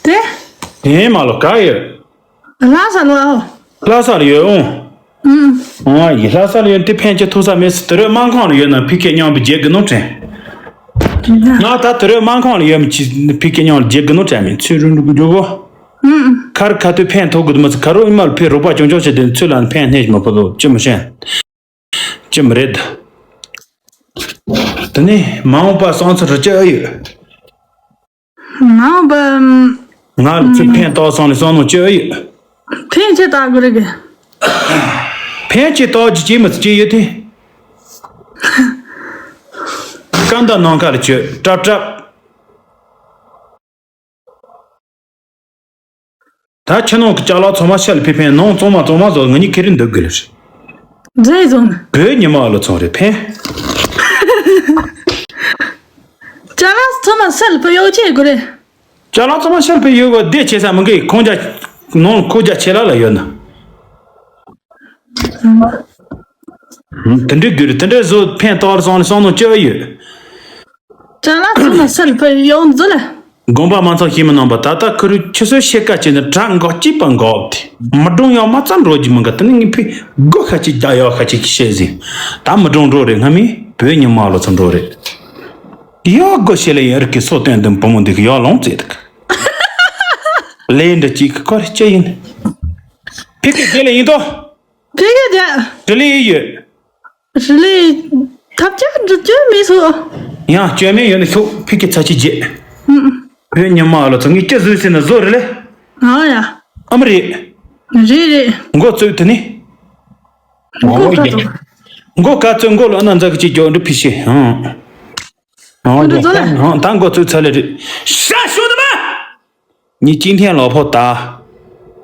དེ། དེ་མ་ལོ་ག་ཡོད། ལྷ་ས་ལ་ཨོ། ལྷ་ས་ལ་ཡོད་ཨང་། ཨུམ། ཨང་ཡི་ལྷ་ས་ལ་ཡོད་དེ་ཕན་ཆེ་ཐུག་ས་མེད་ས། དེ་རོད་སྨན་ཁང་ལ་ཡོད་ན་ཕི་ཁེ་མཉམ་པོ་རྒྱལ་གི་ནོ་དྲན། ང་ད་དེ་རོད་སྨན་ཁང་ལ་ཡོད་མི་ཆི་ཕི་ཁེ་མཉམ་ལ་རྒྱལ་གི་ནོ་དྲན་མི་ཚུལ་རུ་འགྲོ་གི་འགྲོ་གོ། ཨུམ། ཁར་ཁ་ཐུག་ཕན་ཐོགས་གི་མི་ཚུ་ཁ་རོ་ཨི་མ་ལ་ཕི་རོགས་པ་ཅུང་ཅུང་བྱེད་དེ་ཚུལ་ལ་ཕན་སྣེ་ཞིག་མ་ཕོ་ལོ་ཅི་མི་ཤེས། ཅི་མི་རེད། དེ་ནས་མ་འོངས་པ་སང་ཚོ་རུ་ཅི་ཨེ་ཡོད། མ་འོངས་པ། ང་ལ་ཚིག་ཕན་ཐོགས་སོང་ལ་སོང་ནོ་ཅི་ཨེ་ཡོད། ཕན་ཆེ་ལྟ་དགོས་རེད་གི། ཕན་ཆེ་ལྟ་ཅི་ཅི་མི་ཚེ་ཅི་ཡོད་དེ། སྐམ་དང་ནང་ཁ་ལ་ཅི་ཀྲབ་ཀྲབ། ད་ཕྱི་ནང་གི་ཅ་ལག་ཚང་མ་ཤ་ལ་ཕི་ཕན་ནང་ཚང་མ་ཚང་མ་བཟོ་ང་གཉིས་ཁེ་རིན་འདུག་དགོས་ལ། མཛེས་བཟང་ན། བོད་ཉི་མ་ལོ་ཚང་རེད་ཕན། ཅ་ལག་ཚང་མ་ཤ་ལ་ཕི་གཡོག་ཆེ་དགོས་རེད། ཅ་ལག་ཚང་མ་ཤ་ལ་ཕི་གཡོག་གོ་བདེ་ཆེ་ས་མི་འགའི་ཁོང་ཅག་ནང་ཁོ་ཅག་ཆེ་ལ་ལ་ཡོད་ན། དེ་འདྲའི་དགོས་རེད། དེ་འདྲའི་བཟོ་ཕན་ཐོགས་ལ་སོང་ལ་སོང་ནོ་ཅི་ཡོད། ཅ་ལག་ཚང་མ་ཤ་ལ་ཕི་གཡོག་མཛོད་ལ། དགོངས་པ་མ་ཚོམ་ཤེས་མི་རྣམ་པ། ད་ལྟ་ཁུ་རུ་ཁྱི་སོ་ཤེས་ཀ་ཅི་ནི་དྲ་འགོག་ཅི་པ་འགོག་དེ་མི་སྒྲུང་ཡང་མ་ཙམ་འགྲོ་རྒྱུ་མི་འགའ། དེ་ནི་ངས་ཕི་སྒོ་ཁ་ཅིག་རྒྱག་ཡག་ཁ་ཅིག་བཤད་ཟིན། ད་མི་སྒྲུང་འགྲོ་རེད། སྔ་མི་བོད་ཉི་མ་ལོ་ཚོ་འགྲོ་རེད། ཡག་སྒོ་ཤེས་ལ་ཡིན་རིག་གི་སོ་སྟོན་དུ་བུ་མོ་འདི་གི་ཡག་ལོང་ཙེ་དུ་ལས་འདྲ་ཅིག་གི་ཁོ་རེ་ཅི་ཡིན། ཕི་གི་དེ་ལ་ཡིན་ཏོ། ཕི་གི་རྒྱ། དྲི་ལི་ཡོད། རི་ལི། ཐབས་ཆག་འགྲུབ་རྒྱུ་མེད་སོ། ཡང་སྐྱོན་མེད་ཡོད་ན་ཤོག་ཕི་གི་ཚ་ཆི་རྗེ། ཨུམ། བོད་ཉི་མ་ལོ་ཚོ་ངས་སྐྱི་བཟོས་ཟིན་ན་བཟོ་རེ་ལེ། ཨ་ཡ། ཨམ་རེད། རེད་རེད། མགོ་བཙུགས་དེ་ནི། མགོ་ཁ་ཚོ། མགོ་ཁ་ཚོ་མགོ་ལོ་ཨ་ན་འཛག་གི་ཅིག་མགྱོགས་འགྲུབ་ཕི་ཤི་ཧང་། ཧང་མགོ་ཚོ་ལ། ཧང་ད་མགོ་བཙུགས་ཚ་ལེ་རེད། ཤ་ཤོད་དུ་མ། ངས་ཅིན་ཐེན་ལོ་ཕོ་ད།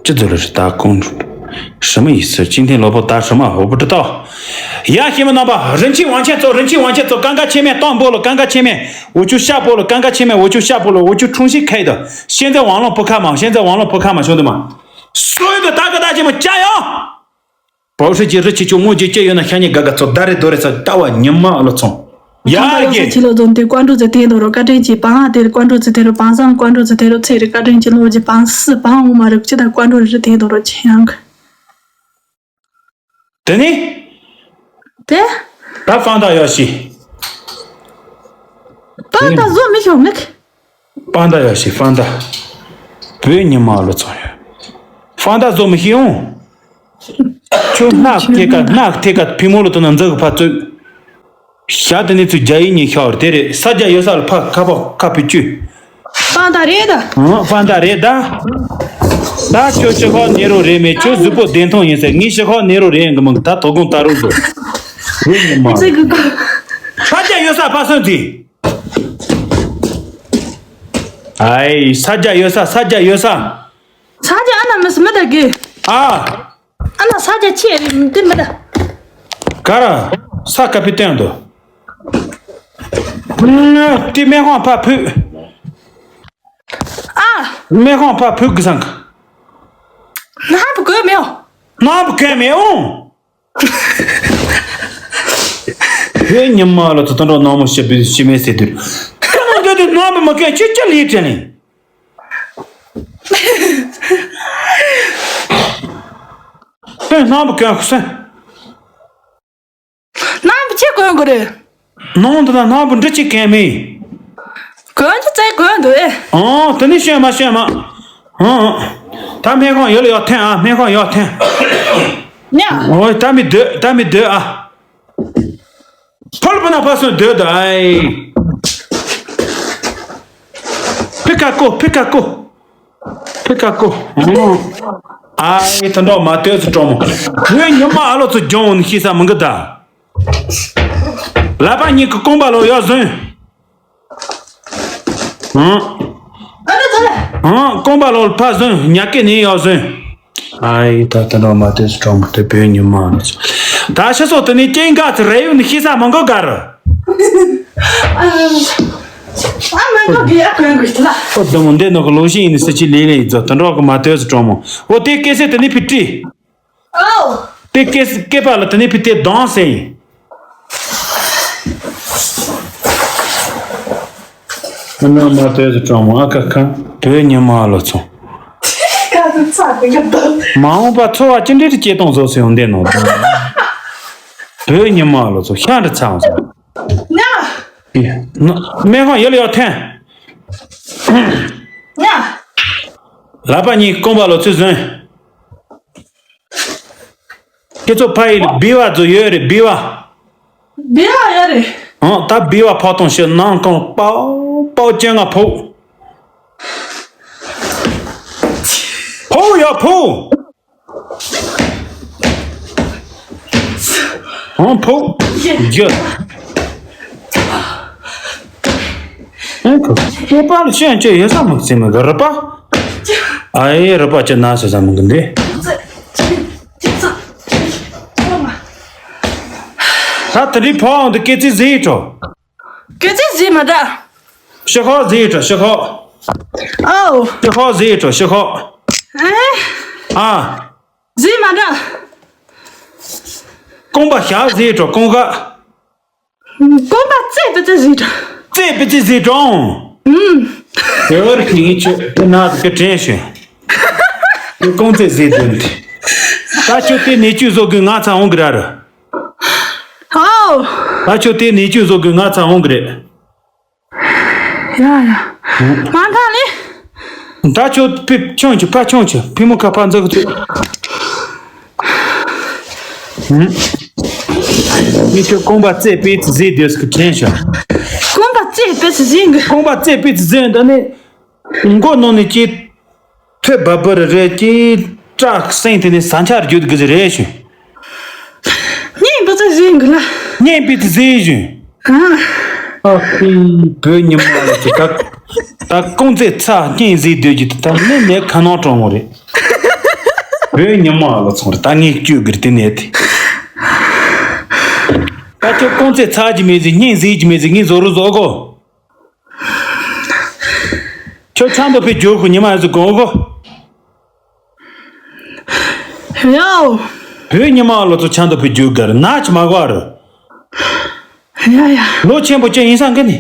ཅི་ཛུ་ལ་རི་ད་ཀོང་། ཧྲི་མ་ཡི་སི་ཅིན་ཐེན་ལོ་ཕོ་ད་ཧྲི་མ་ཧོ་པུ་ཏི་ཏོ། ཡ་ཤི་མི་ནང་པ་རིན་ཆེན་དབང་ཆེན་ཚོ་རིན་ཆེན་དབང་ཆེན་ཚོ་ཀང་ཀ་ཆེ་མེ་ཏོང་པོ་ལོ་ཀང་ཀ་ཆེ་མེ་འུ་ཆུ་ཤ་པོ་ལོ་ཀང་ཀ་ཆེ་མེ་འུ་ཆུ་ཤ་པོ་ལོ་འུ་ཆུ་ཁྲུང་ཤི་ཁའི་དོ་ཤེན་ཙེ་ཝང་ལོ་པོ་ཁ་མ་ཤེན་ཙེ་ཝང་ལོ་པོ་ཁ་མ་ཤོན་དུ་མ། སོ་ཡི་དོ་ད་ག་ད་ཆེ་མ་ཅ་ཡོ། པའོ་ཧྲི་ཅི་རི་ཆི་ཆུ་མོ་ཅི་ཅི་ཡོད་ན་ཤ་ཉེ་ག་ག་ཚོ་ད་རེ་དོ་རེ་ས་ལྟ་བ་ཉི་མ་ལོ་ཚོང་། ཡ་ཁམས་པ་ཡོད་ས་གི་ཕྱི་ལོ་རྫོང་དེ་ཀོང་ཀྲུག་ཚེ་ཐེ་དོ་རོ་བཀའ་དྲིན་ཆེ། པང་ཨ་དེ་རུ་ཀོང་ཀྲུག་ཚེ་ཐེ་རུ་པང་སང་ཀོང་ཀྲུག་ཚེ་ཐེ་རུ་ཚེ་རི་བཀའ་དྲིན་ཆེ། ལོ་ཅི་པང་སི་པང་འོ་མ་རུ་ཅི་ད་ཀོང་ཀྲུག་རི་ཐེ་དོ་རོ་ཆེ་ཡང་གི། དེ་ནི། དེ། ད་ཕང་ད་ཡོ་ཤི། ད་ད་བཟོ་མི་ཤོང་ནི། ཕང་ད་ཡོ་ཤི་ཕང་ད། བོད་ཉི་མ་ལོ་ཚོ་ཡོད། ཕང་ད་བཟོ་མི་ཤེས་འོང་། ཁྱོད་སྣག་ཐེ་ཀ་སྣག་ཐེ་ཀ་ཕི་མོ་ལོ་དོ་ན་འཛག་གི་ཕ་ཚོད། ཞག་དེ་ནས་ཚུར་རྒྱ་ཡིག་ཉིན་ཤོར་དེ་རེད། ས་རྒྱ་ཡོད་ས་ལ་ཕ་ཁ་པ་ཁ་ཕི་བཅུ། ཕང་ད་རེད་ད། ཨང་ཕང་ད་རེད་ད། ད་ཁྱོད་ཤི་ཁོག་ནེ་རོ་རེད་མེད་ཁྱོད་གཟུགས་པོ་བདེན་མཐོང་ཡིན་ཟེར། ངས་ཤི་ཁོག་ནེ་རོ་རེད་ཡིན་གི་མང་གི། ད་དོ་དགོང་ད་རུ་བཟོ། བོད་ཉི་མ། ས་རྒྱ་ཡོད་ས་ཕ་སོན་དེ། ཨའི་ས་རྒྱ་ཡོད་ས་ས་རྒྱ་ཡོད་ས། ས་རྒྱ་ཨ་ན་མི་སི་མི་ད་གི། ཨ། ཨ་ན་ས་རྒྱ་ཆེ་རེད་དེ་མི་ད། ག་ར། ས་ཀ་པི་སྟོན་དུ། དེ་སྨན་ཁང་ཕ་ཕུད། ཨ། སྨན་ཁང་ཕ་ཕུད་གི་སང་གི། ནམ་བུ་གོས་མེའོ། ནམ་བུ་གོས་མེའོ། བོད་ཉི་མ་ལ་ཚོ་དོན་གྲོགས་ནང་མོ་ཤི་བི་ཤི་མེ་སེ་དུར། ཁྱོད་མ་འགྱོ་དུས་ནམ་བུ་མ་གོས་ཁྱོད་ཅི་ལི་དྲན་ནི། ཨེ་ནམ་བུ་གོན་ཁུ་སེ། ནམ་བུ་ཆི་གོན་དགོས་རེད། ནང་དུ་ན་ནམ་བུ་འདྲི་ཅི་གོན་མེད། གོན་ཅི་ཙེ་གོན་འདུག་ཨེ། ཨང་དེ་ནི་ཤོད་མ་ཤོད་མ། ཨང་། ད་སྨན་ཁང་ཡོད་ལ་ཡོད་ཐོན་ཨ་སྨན་ཁང་ཡོད་ཐོན། ཉ། ཨོ་ད་མི་སྡོད་ད་མི་སྡོད་ཨ། ཕོལ་པོ་ན་ཕ་སོན་སྡོད་དོ་ཨའི། ཕི་ཀ་ཀོ་ཕི་ཀ་ཀོ། ཕི་ཀ་ཀོ། ཨའི་ད་འགྲོ་མ་སྟོད་སུ་གྲོང་མོ། ངའི་ཉི་མ་ཨ་ལོ་ཚོ་ལྗོང་ཤེས་ས་མི་འགི་ད། ལ་པ་གཉིས་ཀྱི་རྐང་པ་ལོ་ཡག་ཟོན། ཨང་། ཨང་། རྐང་པ་ལོ་ཕ་ཟོན་ཉ་སྐེ་ནས་ཡག་ཟོན། ཨའི་ད་ད་ནོ་མ་དེ་སུ་གྲོང་མོ་དེ་བོད་ཉི་མ་ནི་ཚོ། ད་ཤི་སོ་དེ་ནི་ཅིང་ག་ཚི་རེ་ཡོད་ནི་ཤི་ས་མང་གོ་ག་རུ། ཨ་མང་གོ་གི་ཨ་མང་གོ་ཤི་ལ། ཨོ་དེ་མོ་འདི་ནོ་གི་ལོ་ཤི་ཡིན་ནི་སི་ཅི་ལི་ལི་ཡིན་ཚོ་དེ་འགྲོ་གི་མ་དེ་སུ་གྲོང་མོ། ཨོ་དེ་སྐད་སེ་དེ་ནི་ཕི་ཏྲི། ཨོ། དེ་སྐད་སྐད་པ་ལ་དེ་ནི་ཕི་དེ་གདོང་སེ་ཡིན། ཨ་ནི་མ་དེ་སུ་གྲོང་མོ་ཨ་ཁ་ཁ་བོད་ཉི་མ་ལོ་ཚོ། ཀ་ཚི་ཚ་དེ་ག་ད། མ་འོངས་པ་འཚོ་བ་ཅི་འདྲའི་སྐྱེ་སྟངས་བཟོ་སེ་ཡོང་བསྡད་ནོ། བོད་ཉི་མ་ལོ་ཚོ་ཤ་འདྲ་ཚ་འོང་ཚོ། ཉ། སྨན་ཁང་ཡོད་ལ་ཡོད་འཐེན། ཉ། ལག་པ་གཉིས་རྐང་པ་ལོ་ཚོད་ཟོན། ཁྱེད་ཚོ་ཕ་ཡི་ལ་སྦི་བ་ཚོ་ཡོད་རེད་སྦི་བ། སྦི་བ་ཡོད་རེད། ཨང་ད་སྦི་བ་ཕོག་གཏོང་བྱེད་ནང་གང་པའོ་པའོ་ཅན་ང་ཕོག་ཕོག་ཡ་ཕོག་ཨང་ཕོག་རྒྱུ། ཨང་ཁོ་ཁོ་པ་ལ་ཤན་ཅེ་ཡོད་ས་མི་ཟེར་མི་གི་རུ་པ། ཨ་ཡེ་རུ་པ་ཅེ་ན་ཟེར་ས་མི་གི་འདི། ད་དེ་རིང་ཕོག་འོང་དུ་སྐེ་ཚིག་ཟིག་ཡིན་འགྲོ། སྐེ་ཚིག་ཟིག་མ་འདྲ། ཤི་ཁོག་ཟིག་ཡིན་འགྲོ་ཤི་ཁོག་ཨོ། ཤི་ཁོག་ཟིག་ཡིན་འགྲོ་ཤི་ཁོག་ཨ། ཟིག་མ་འདྲ། རྐང་པ་ཞག་ཟིག་ཡིན་འགྲོ་རྐང་ཁ། རྐང་པ་རྩེ་པི་ཙི་ཟིག་འགྲོ། རྩེ་པི་ཙི་ཟིག་འགྲོ། ཨུམ། དེ་བར་གྱི་ངས་ཁྱོད་དེ་ན་གི་དྲན་བྱུང་། དེ་རྐང་རྩེ་ཟིག་འདོན་ཏེ། ད་ཁྱོད་དེ་ནས་ཅུ་བཟོ་དགོས་ང་ཚ་འོང་གི་ར་རུ། ཨོ། ད་ཁྱོད་དེ་ནས་ཅུ་བཟོ་དགོས་ང་ཚ་འོང་གི་རེད། ཡ་ཡ། མ་མཐའ་ལེ། ད་ཁྱོད་ཕི་ཆུང་ཆུ་ཕ་ཆུང་ཆུ་ཕི་མོ་ཁ་ཕ་འཛག་གི་ཚུལ། ངས་ཁྱོད་རྐང་པ་རྩེ་པི་ཙི་ཟིག་འདོད་ཟེར་གི་དྲན་བྱུང་། རྐང་པ་རྩེ་པི་ཙི་ཟིག་གི་རྐང་པ་རྩེ་པི་ཙི་ཟིག་འདི་ནི། མགོ་ནང་ནས་ཀྱི། ཐོད་འབབ་འབབ་རེ་རེ་ཀྱི་སྐྲ་སེང་དེ་ནས་ཟ་འཆར་རྒྱུད་དགུ་ཟེར་རེད་ཞུ། སྙིང་པོ་ཚ་ཟིན་གི་ལ། སྙིང་པོ་ཚ་ཟིན་ཞུ། ཨ། ཨ་ཁུ་བོད་ཉི་མ་ལ་ཅི་ད། ད་ཀོང་ཙེ་ཚ་སྙིང་ཟིན་སྡོད་ཀྱི་ད་ནི་ནས་ཁ་ནང་གྲོང་མོ་རེད། བོད་ཉི་མ་ལ་ཚོང་རེད་ད་ངས་བཅོས་གི་རེད་དེ་ནས་དེ། ད་ཁྱོད་ཀོང་ཙེ་ཚ་གི་མེད་ཟིན་སྙིང་ཟིན་གི་མེད་ཟིན་ངས་བཟོ་རུ་བཟོ་གོ། ཁྱོད་ཆང་དུ་ཕེབས་རྒྱུ་གོ་ཉི་མ་ཡོད་ཚོ་གོ་གོ། ཡའོ། བོད་ཉི་མ་ལོ་ཚོ་ཆང་དུ་ཕེབས་རྒྱུ་གར་ན་ཆི་མ་གོ་རུ། ཡ་ཡ། ལོ་ཆེན་པོ་ཅན་ཡིན་སང་གི་ནི།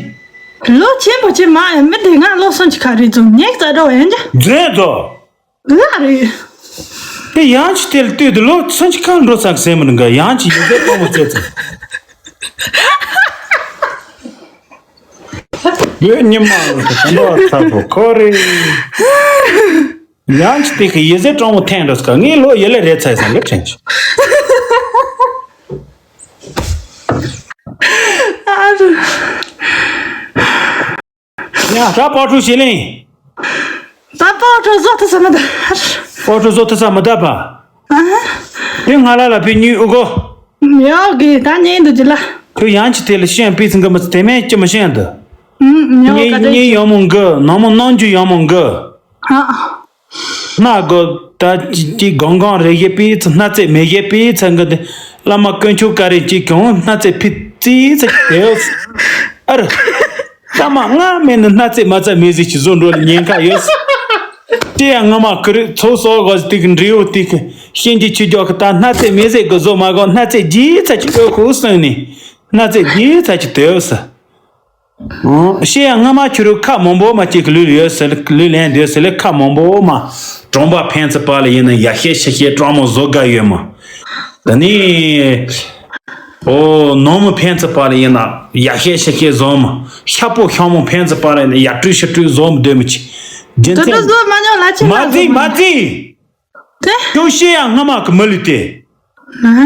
ལོ་ཆེན་པོ་ཅན་མ་ཡ་མི་དེ་ང་ལོ་སུམ་ཅུ་ཁ་རེད་ཙམ་ཉེག་ཙ་འགྲོ་ཡན་ཅ། མཛོད་ཚོ། ལ་རེད། དེ་ཡང་ཅི་དེར་ལྟོས་དུ་ལོ་སུམ་ཅུ་ཁ་འགྲོ་ཚག་ཟེར་མི་འདུག་ག་ཡང་ཅི་ཡོད་པའི་གཏོང་བ་བཙལ་ཚེ། བོད་ཉི་མ་ལོ་ཚོ་དང་འགྲོ་ཚག་པོ་ཁོ་རེད། ཡང་ཅི་དེ་གི་ཡི་ཟེར་གྲོང་མོ་ཐེངས་འགྲོ་སྐབས་ངའི་ལོ་ཡི་ལེ་རེད་ཚར་སང་གི་དྲན་ཆུ། ཡ་ད་སྤོ་ཁྲུ་ཞི་ལིང་། ད་སྤོ་ཁྲུ་བཟོ་ཐུབ་ས་མི་འདུག་སྤོ་ཁྲུ་བཟོ་ཐུབ་ས་མི་འདུག་པ། དེ་ང་ལ་ལ་ཕི་ཉུས་ཨུ་གོ། ཡོག་གི་ད་ཉེ་འདུག་ཅི་ལ། ཁྱོད་ཡང་ཅི་དེ་ལ་ཤེས་པི་ཚིང་གི་མི་ཚེ་དེ་མེད་ཅི་མི་ཤེས་འདུག་ཉེ་ཉེ་ཡོང་མོ་འགི་ནང་མོ་ནང་རྒྱུ་ཡོང་མོ་འགི། ཧ། སྣ་སྒོ་ད་ཅི་ཅི་གང་གང་རེ་བཞི་པི་ཚ་སྣ་ཚེ་མེ་བཞི་པི་ཚ་འགི་དེ་བླ་མ་དཀོན་མཆོག་ག་རེ་ཅི་གང་སྣ་ཚེ་ཕི་ཙི་ཚ་དེ་ཨ་ར། ད་མ་ང་མེད་ནི་སྣ་ཚེ་མ་ཚ་མེ་ཟི་ཅི་བཟོ་འགྲོ་ལ་ཉེན་ཁ་ཡོད། དེ་ཡང་ང་མ་ཁུ་རི་ཚོ་སོ་གོ་ཏིག་འབྲིའུ་ཏིག་ཤིན་ཅི་ཆུ་རྒྱག་གི་ད་སྣ་ཚེ་མེ་ཟི་གི་བཟོ་མ་གོ་སྣ་ཚེ་ཇི་ཚ་ཅི་ཨོ་ཁུ་སང་ནི་སྣ་ཚེ་ཇི་ཚ་ཅི་དེ་ཨོ་ས། ཨོ། ཤེས་ཡ་སྔ་མ་ཁྱོད་རུ་ཁ་མང་པོ་མ་གཅིག་གི་ལུས་ཡོད་ཟེར་ལུས་ལེན་འདོད་ཟེར་ལེ་ཁ་མང་པོ་མ། གྲོང་པ་ཕན་ཚུན་བར་ལ་ཡིན་ན་ཡ་ཤེས་ཤེས་ཤེས་གྲོགས་མོ་བཟོ་དགའ་ཡོད་མ། ད་ནི། ཨོ་ནང་མི་ཕན་ཚུན་བར་ལ་ཡིན་ན་ཡ་ཤེས་ཤེས་ཤེས་བཟོ་མ། ཤ་པོ་ཤ་མོ་ཕན་ཚུན་བར་ལ་ཡིན་ན་ཡ་སྤྲུལ་ཤ་སྤྲུལ་བཟོ་མ་འདོད་མི་ཆེ། རྒྱུ་དེ་མཚན། འདྲ་བཟོ་མ་མྱོང་ལ་ཆེ་མ་བཟོ་རྩིས་མ་མ་རྩིས། དེ། ཁྱོད་ཤེས་ཡང་སྔ་མ་གི་མི་ལུས་ཏེ། ཨ།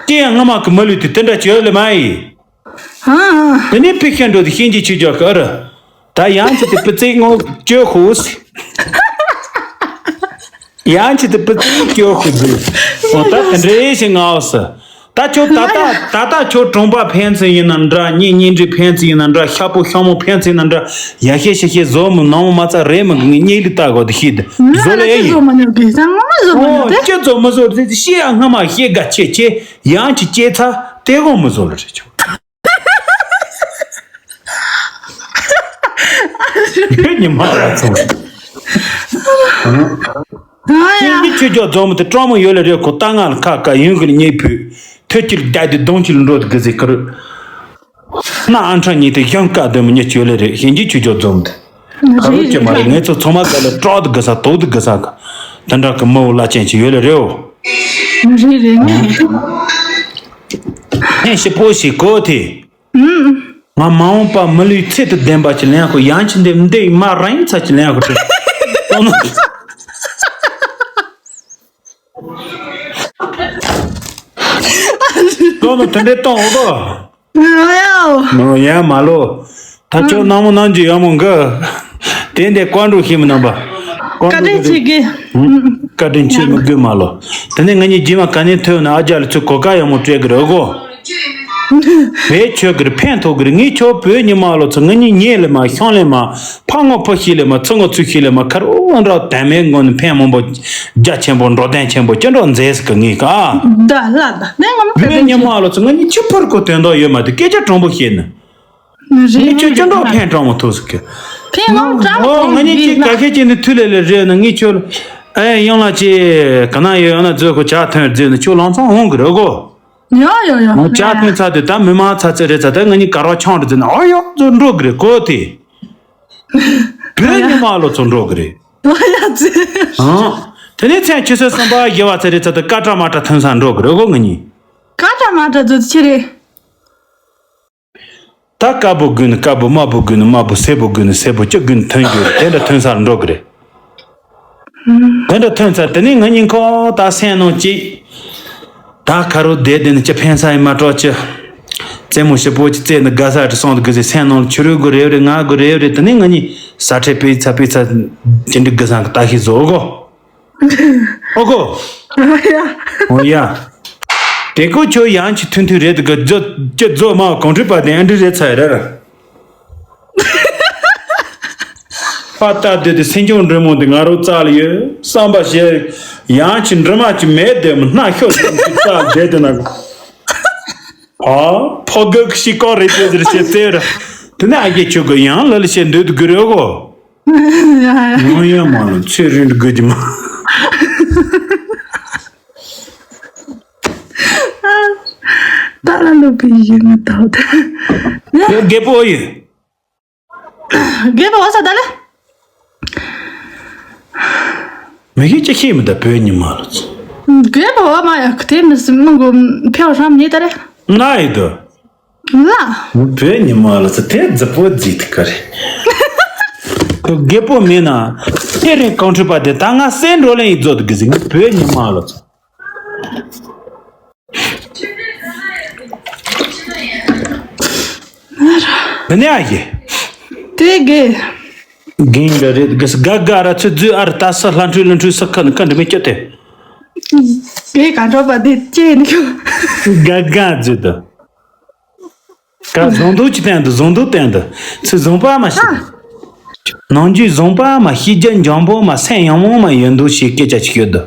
ཤེས་ཡང་སྔ་མ་གི་མི་ལུས་ཏེ་དེ་འདྲ་བྱོས་ལེ་མ་ཡིན། ཨ། དེ་ནས་ཕི་ཤན་འགྲོ་དེ་ཤན་གྱི་ཆུ་རྒྱག་གི་ཨ་ར། ད་ཡང་ཅི་དེ་པི་ཙིག་ངོ་བཅོས་ཧུ་སི། ཡང་ཅི་དེ་པི་ཙིག་བཅོས་ཧུ་དུ། འོ་ད་དེ་འདྲའི་ཞིག་ངའོ་སི། ད་ཁྱོད་ད་ལྟ་ད་ལྟ་ཁྱོད་གྲོང་པ་ཕན་ཚུན་ཡིན་ན་འདྲ། གཉེན་ཉེ་འབྲེལ་ཕན་ཚུན་ཡིན་ན་འདྲ། ཤ་བུ་ཤ་མོ་ཕན་ཚུན་ཡིན་ན་འདྲ། ཡ་ཤེ་ཤེ་ཤེ་བཟོ་མི་ནང་མ་རྩ་རེད་མི་ངས་གཉིད་ལས་ལྟ་དགོས་དེ་ཤེས་དེ། བཟོ་ལ་ཨེ་ཡིན། བཟོ་མ་ཉོ་གི་ས་ང་མ་བཟོ་མ་ཉོ་ཨོ་དེ། ཅི་བཟོ་མི་བཟོ་རེད་ཤེས་ཡ། སྔ་མ་ཤེས་དགའ་ཆེ་ཆེ་ཡང་ཅི་སྐྱེ་ཚ་དེ་གོང་མི་བཟོ་ལ་རེད་ཆོག་ཉི་མ་ར་ཚོང་། ཨ་ཡ། ཁྱེད་ཀྱི་ཆོས་ཀྱོག་རྫོང་མི་དེ་སྤྲང་མོ་ཡོད་ལ་རེད་ཁོ། ད་ང་ལ་ཁ་ཁ་ཡུན་གི་ཉེ་ཕུད་ཐོད་ཀྱི་བརྒྱ་དེ་གདོང་ཁྱི་ལ་འགྲོ་དུ་གི་ཟིག་ཁར། ན་ཨ་ཁྲ་ཉིད་དེ་ཡང་བཀའ་སྡོད་མི་ཉེ་ཆོས་ལ་རེད། ཞེན་གྱི་ཆོས་ཀྱོག་རྫོང་མི་དེ་ཁ་རུ་ཅི་མ་རེད། ངས་ཚོ་ཚང་མ་ག་ལ་སྐྲག་དུ་གི་ས་དོག་དུ་གི་ས་ག་དེ་འདྲ་གི་མི་བོ་བླ་ཅན་ཅིག་ཡོད་ལ་རེད་འོ། རེད་རེད་ངས། ངས་ཞིབ་པོ་ཞིག་གོ་དེ། ང་མ་འོངས་པ་མི་ལུས་ཚད་དུ་ལྡན་པ་ཅིག་ལེན་དགོས། ཡང་ཅི་འདེམས་འདི་མ་རང་ཡིན་ཚ་ཅིག་ལེན་དགོས་དྲན། ལོ་ལོ་དེ་འདྲའི་གཏོང་འོ་གོ། ཡ་མ་ལོ། ད་ཅོག་ནང་མོ་ནང་གི་ཡོད་མོ་འགི། དེ་འདྲའི་ཀོན་འགྲོ་ཤེས་མི་ནང་པ། ཀོན་འགྲོ་བཀའ་དྲིན་ཆེ་གི། བཀའ་དྲིན་ཆེ་མི་དགོས་མ་ལོ། དེ་ནས་ང་གཉིས་རྗེས་མ་ག་ནས་ཐོན་ན་ཨ་ཅག་ལ་ཚུར་གོ་སྐབས་ཡག་མོ་སྤྲད་གི་རེད་གོ། བས་ཆོས་གི་རེད། ཕན་ཐོགས་གི་རེད། ངས་ཁྱོད་བོད་ཉི་མ་ལོ་ཚོ་ང་གཉིས་ཉེ་ལེ་མ་ཤོང་ལེ་མ་ཕ་ངོ་ཕོ་ཤི་ལེ་མ་ཚུ་ངོ་ཚུ་ཤི་ལེ་མ་ཁར་འོ་འདྲ་དན་མའི་ངོ་ནས་ཕན་མང་པོ་རྒྱ་ཆེན་པོ་འགྲོ་དན་ཆེན་པོ་ཅི་འགྲོ་མཛེས་སི་གི་ངས་ག་ད་ལ་ད་ནས་ང་མ་བོད་ཉི་མ་ལོ་ཚོ་ང་གཉིས་ཆི་ཕར་གོ་དོན་དག་ཡོད་མ་དེ་སྐད་ཆ་དྲང་པོ་བཤད་ན། ངས་ཁྱོད་ཅི་འདྲ་ཕན་དྲང་མོ་ཐུག་ཟེར་གི། ཕན་ངོ་དྲང་མོ་ཨོ་ང་གཉིས་ཀྱིས་ག་ཤེད་ཀྱི་ནི་ཐུ་ལེ་ལེ་རེད་ན་ངས་ཁྱོད་ལ་ཨེ་ཡང་ལ་ཅི་ག་ན་ཡོད་ཡང་ན་རྫོད་ཁོ་ཇ་ཐོན་རྫོད་ནི་ཁྱོད་ལང་ཚང་འོང་གི་རེད་གོ། ཡོ་ཡོ་ཡོ། ངོ་ཇ་ཐོན་ཚར་དུས་ད་མི་མང་ཚ་ཚ་རེད་ཚ་ད་ང་གཉིས་གར་བ་ཆང་རེད་ཟེར་ན་ཨོ་ཡོ་ཚོ་འགྲོ་གི་རེད་གོ་དེ། བོད་ཉི་མ་ལོ་ཚོ་འགྲོ་གི་རེད། ཨོ་ཡ་ཚེ། ཨང་། དེ་ནས་མཚན་ཆུ་ཚོད་གསུམ་པ་བརྒྱད་པ་ཚེ་རེད་ཚ་ད་ཀ་ཏྲ་མ་ཏྲ་ཐོན་ས་འགྲོ་གི་རེད་གོ་ང་གཉིས། ཀ་ཏྲ་མ་ཏྲ་ཚོ་ཆི་རེད། ད་དཀར་པོ་དགོས་ནི་དཀར་པོ། དམར་པོ་དགོས་ནི་དམར་པོ། སེར་པོ་དགོས་ནི་སེར་པོ། ཅི་དགོས་ནི་ཐོན་རྒྱུ་རེད། དེ་འདྲ་ཐོན་སར་འགྲོ་གི་རེད། དེ་འདྲ་ཐོན་ཚར་དེ་ནས་ང་གཉིས་ཁོ་ད་སེམས་ནང་གཅིག་ད་ཁ་རོ་བསྡད་བསྡད་ནི་ཅི་ཕན་ས་ཡིན་མ་གཏོགས་ཅི། རྩེད་མོ་ཞིབ་པོ་ཅི་རྩེད་ནི་དགའ་ས་ཅི་སོང་དུ་གི་ཟེར་སེམས་ནང་ལ་ཆུ་རུད་དགོས་རེད་རེད། ང་དགོས་རེད་རེད། དེ་ནས་ང་གཉིས་ས་ཁྲལ་སྤེལ་ཚ་སྤེལ་ཚ་ཅི་འདྲི་དགོས་སང་གི་ལྟ་ཤེས་བཟོ་གོ། ཨོ་གོ། ཨོ་ཡ། དེ་ཀོ་ཁྱོད་ཡང་ཅི་ཐུན་ཐུན་རེད་དུ་ག་རྫོ་ཅི་རྫོ་མ་གོང་ཁྲི་པ་དེ་ཨ་འདྲི་རེད་ཚ་ཡ་ར། ཕ་ལྟ་དུས་དེ་སེམས་ཆུང་འདྲེ་མོ་འདི་ང་རོ་རྩ་ལ་ཡོད་བསམ་པ་བྱས། ཡང་ཅི་འདྲི་མ་ཅི་མེད་དེ་མི་སྣ་ཤོར་ཅི་རྩ་ལ་བསྡད་དེ་ན། ཨ་ཕོ་གི་ཤི་ཀོ་རེད་དེ་ཟེར་བྱས་ཙེ་ར། དེ་ནས་ཨ་རྒྱས་ཁྱོད་གི་ཡང་ལ་ལ་བྱས་འདོད་དུ་གི་རེད་གོ། ཡང་ཡང་མ་ལ་ཚེ་རིང་དུ་དགོས་ཀྱི་མ། ད་ལ་ལོ་པི་ཡིན་མི་ཐོག་ད། རྒད་པོ་ཡིན། རྒད་པོ་བ་ས་ད་ལེ། མི་གི་ཅི་ཤེས་མི་ད་བོད་ཉི་མ་ལ་ཚོ། རྒད་པོ་བ་མ་ཡ་དེ་མི་སི་མི་གོ་ཕེ་བ་ཧྲམ་ཉེ་ད་རེ། ན་ཡི་དོ། ལ། བོད་ཉི་མ་ལ་ཚོ་དེ་རྫི་པོ་རྫི་ཐི་ཀ་རེད། ཁོ་རྒད་པོ་མིན་ན་ཁྱེད་རིང་གང་འཁྲུལ་པ་དེ་ད་ང་སེམས་འགྲོ་ལེན་ཡིན་རྫོགས་འདུག་གི་ཟིག་བོད་ཉི་མ་ལ་ཚོ། མི་ནས་ཨ་ཡེ། དེ་དགེ། རྒན་འདྲ་རེད་གི་སི་དགའ་དགའ་ར་ཚོད་རྫུས་ཨ་ར་ད་ས་ལྷ་འཕྲུལ་ལྷ་འཕྲུལ་ས་ཁ་ནི་ཀ་འདྲ་མི་སྐྱོ་དེ། དེ་ག་འགྲོ་པ་དེ་ཅེ་ནི་ཁྱོ། དགའ་དགའ་རྫུས་དུ། ཀ་བཟང་འདུག་ཅི་བསྟན་འདུག་བཟང་འདུག་བསྟན་འདུག་ཚུལ་བཟང་པ་མ་ཤེས། ནང་རྒྱུད་བཟང་པ་མ་ཤེས་རྒྱ་འཇམ་པོ་མ་སེམས་ཡང་མོ་མ་ཡོད་འདུག་ཞེས་སྐད་ཆ་ཅིག་ཡོད་འདུག་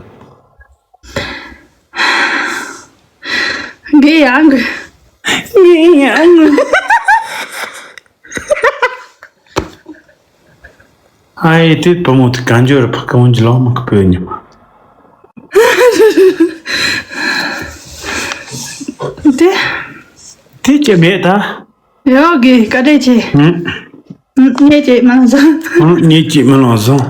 དགེ་ཡང་གི་དགེ་ཡང་གི་ཨ་ཡེ་དེ་བུ་མོ་དེ་གང་འཇོར་ཕ་གང་གི་ལོག་མ་གི་བོད་ཉི་མ། དེ། དེ་ཅི་མེད་ད། ཡོད་གི་བཀའ་དྲིན་ཆེ། ཧུམ། ངས་ཅིག་མ་ལང་བཟང་། ངས་ཅིག་མ་ལང་བཟང་།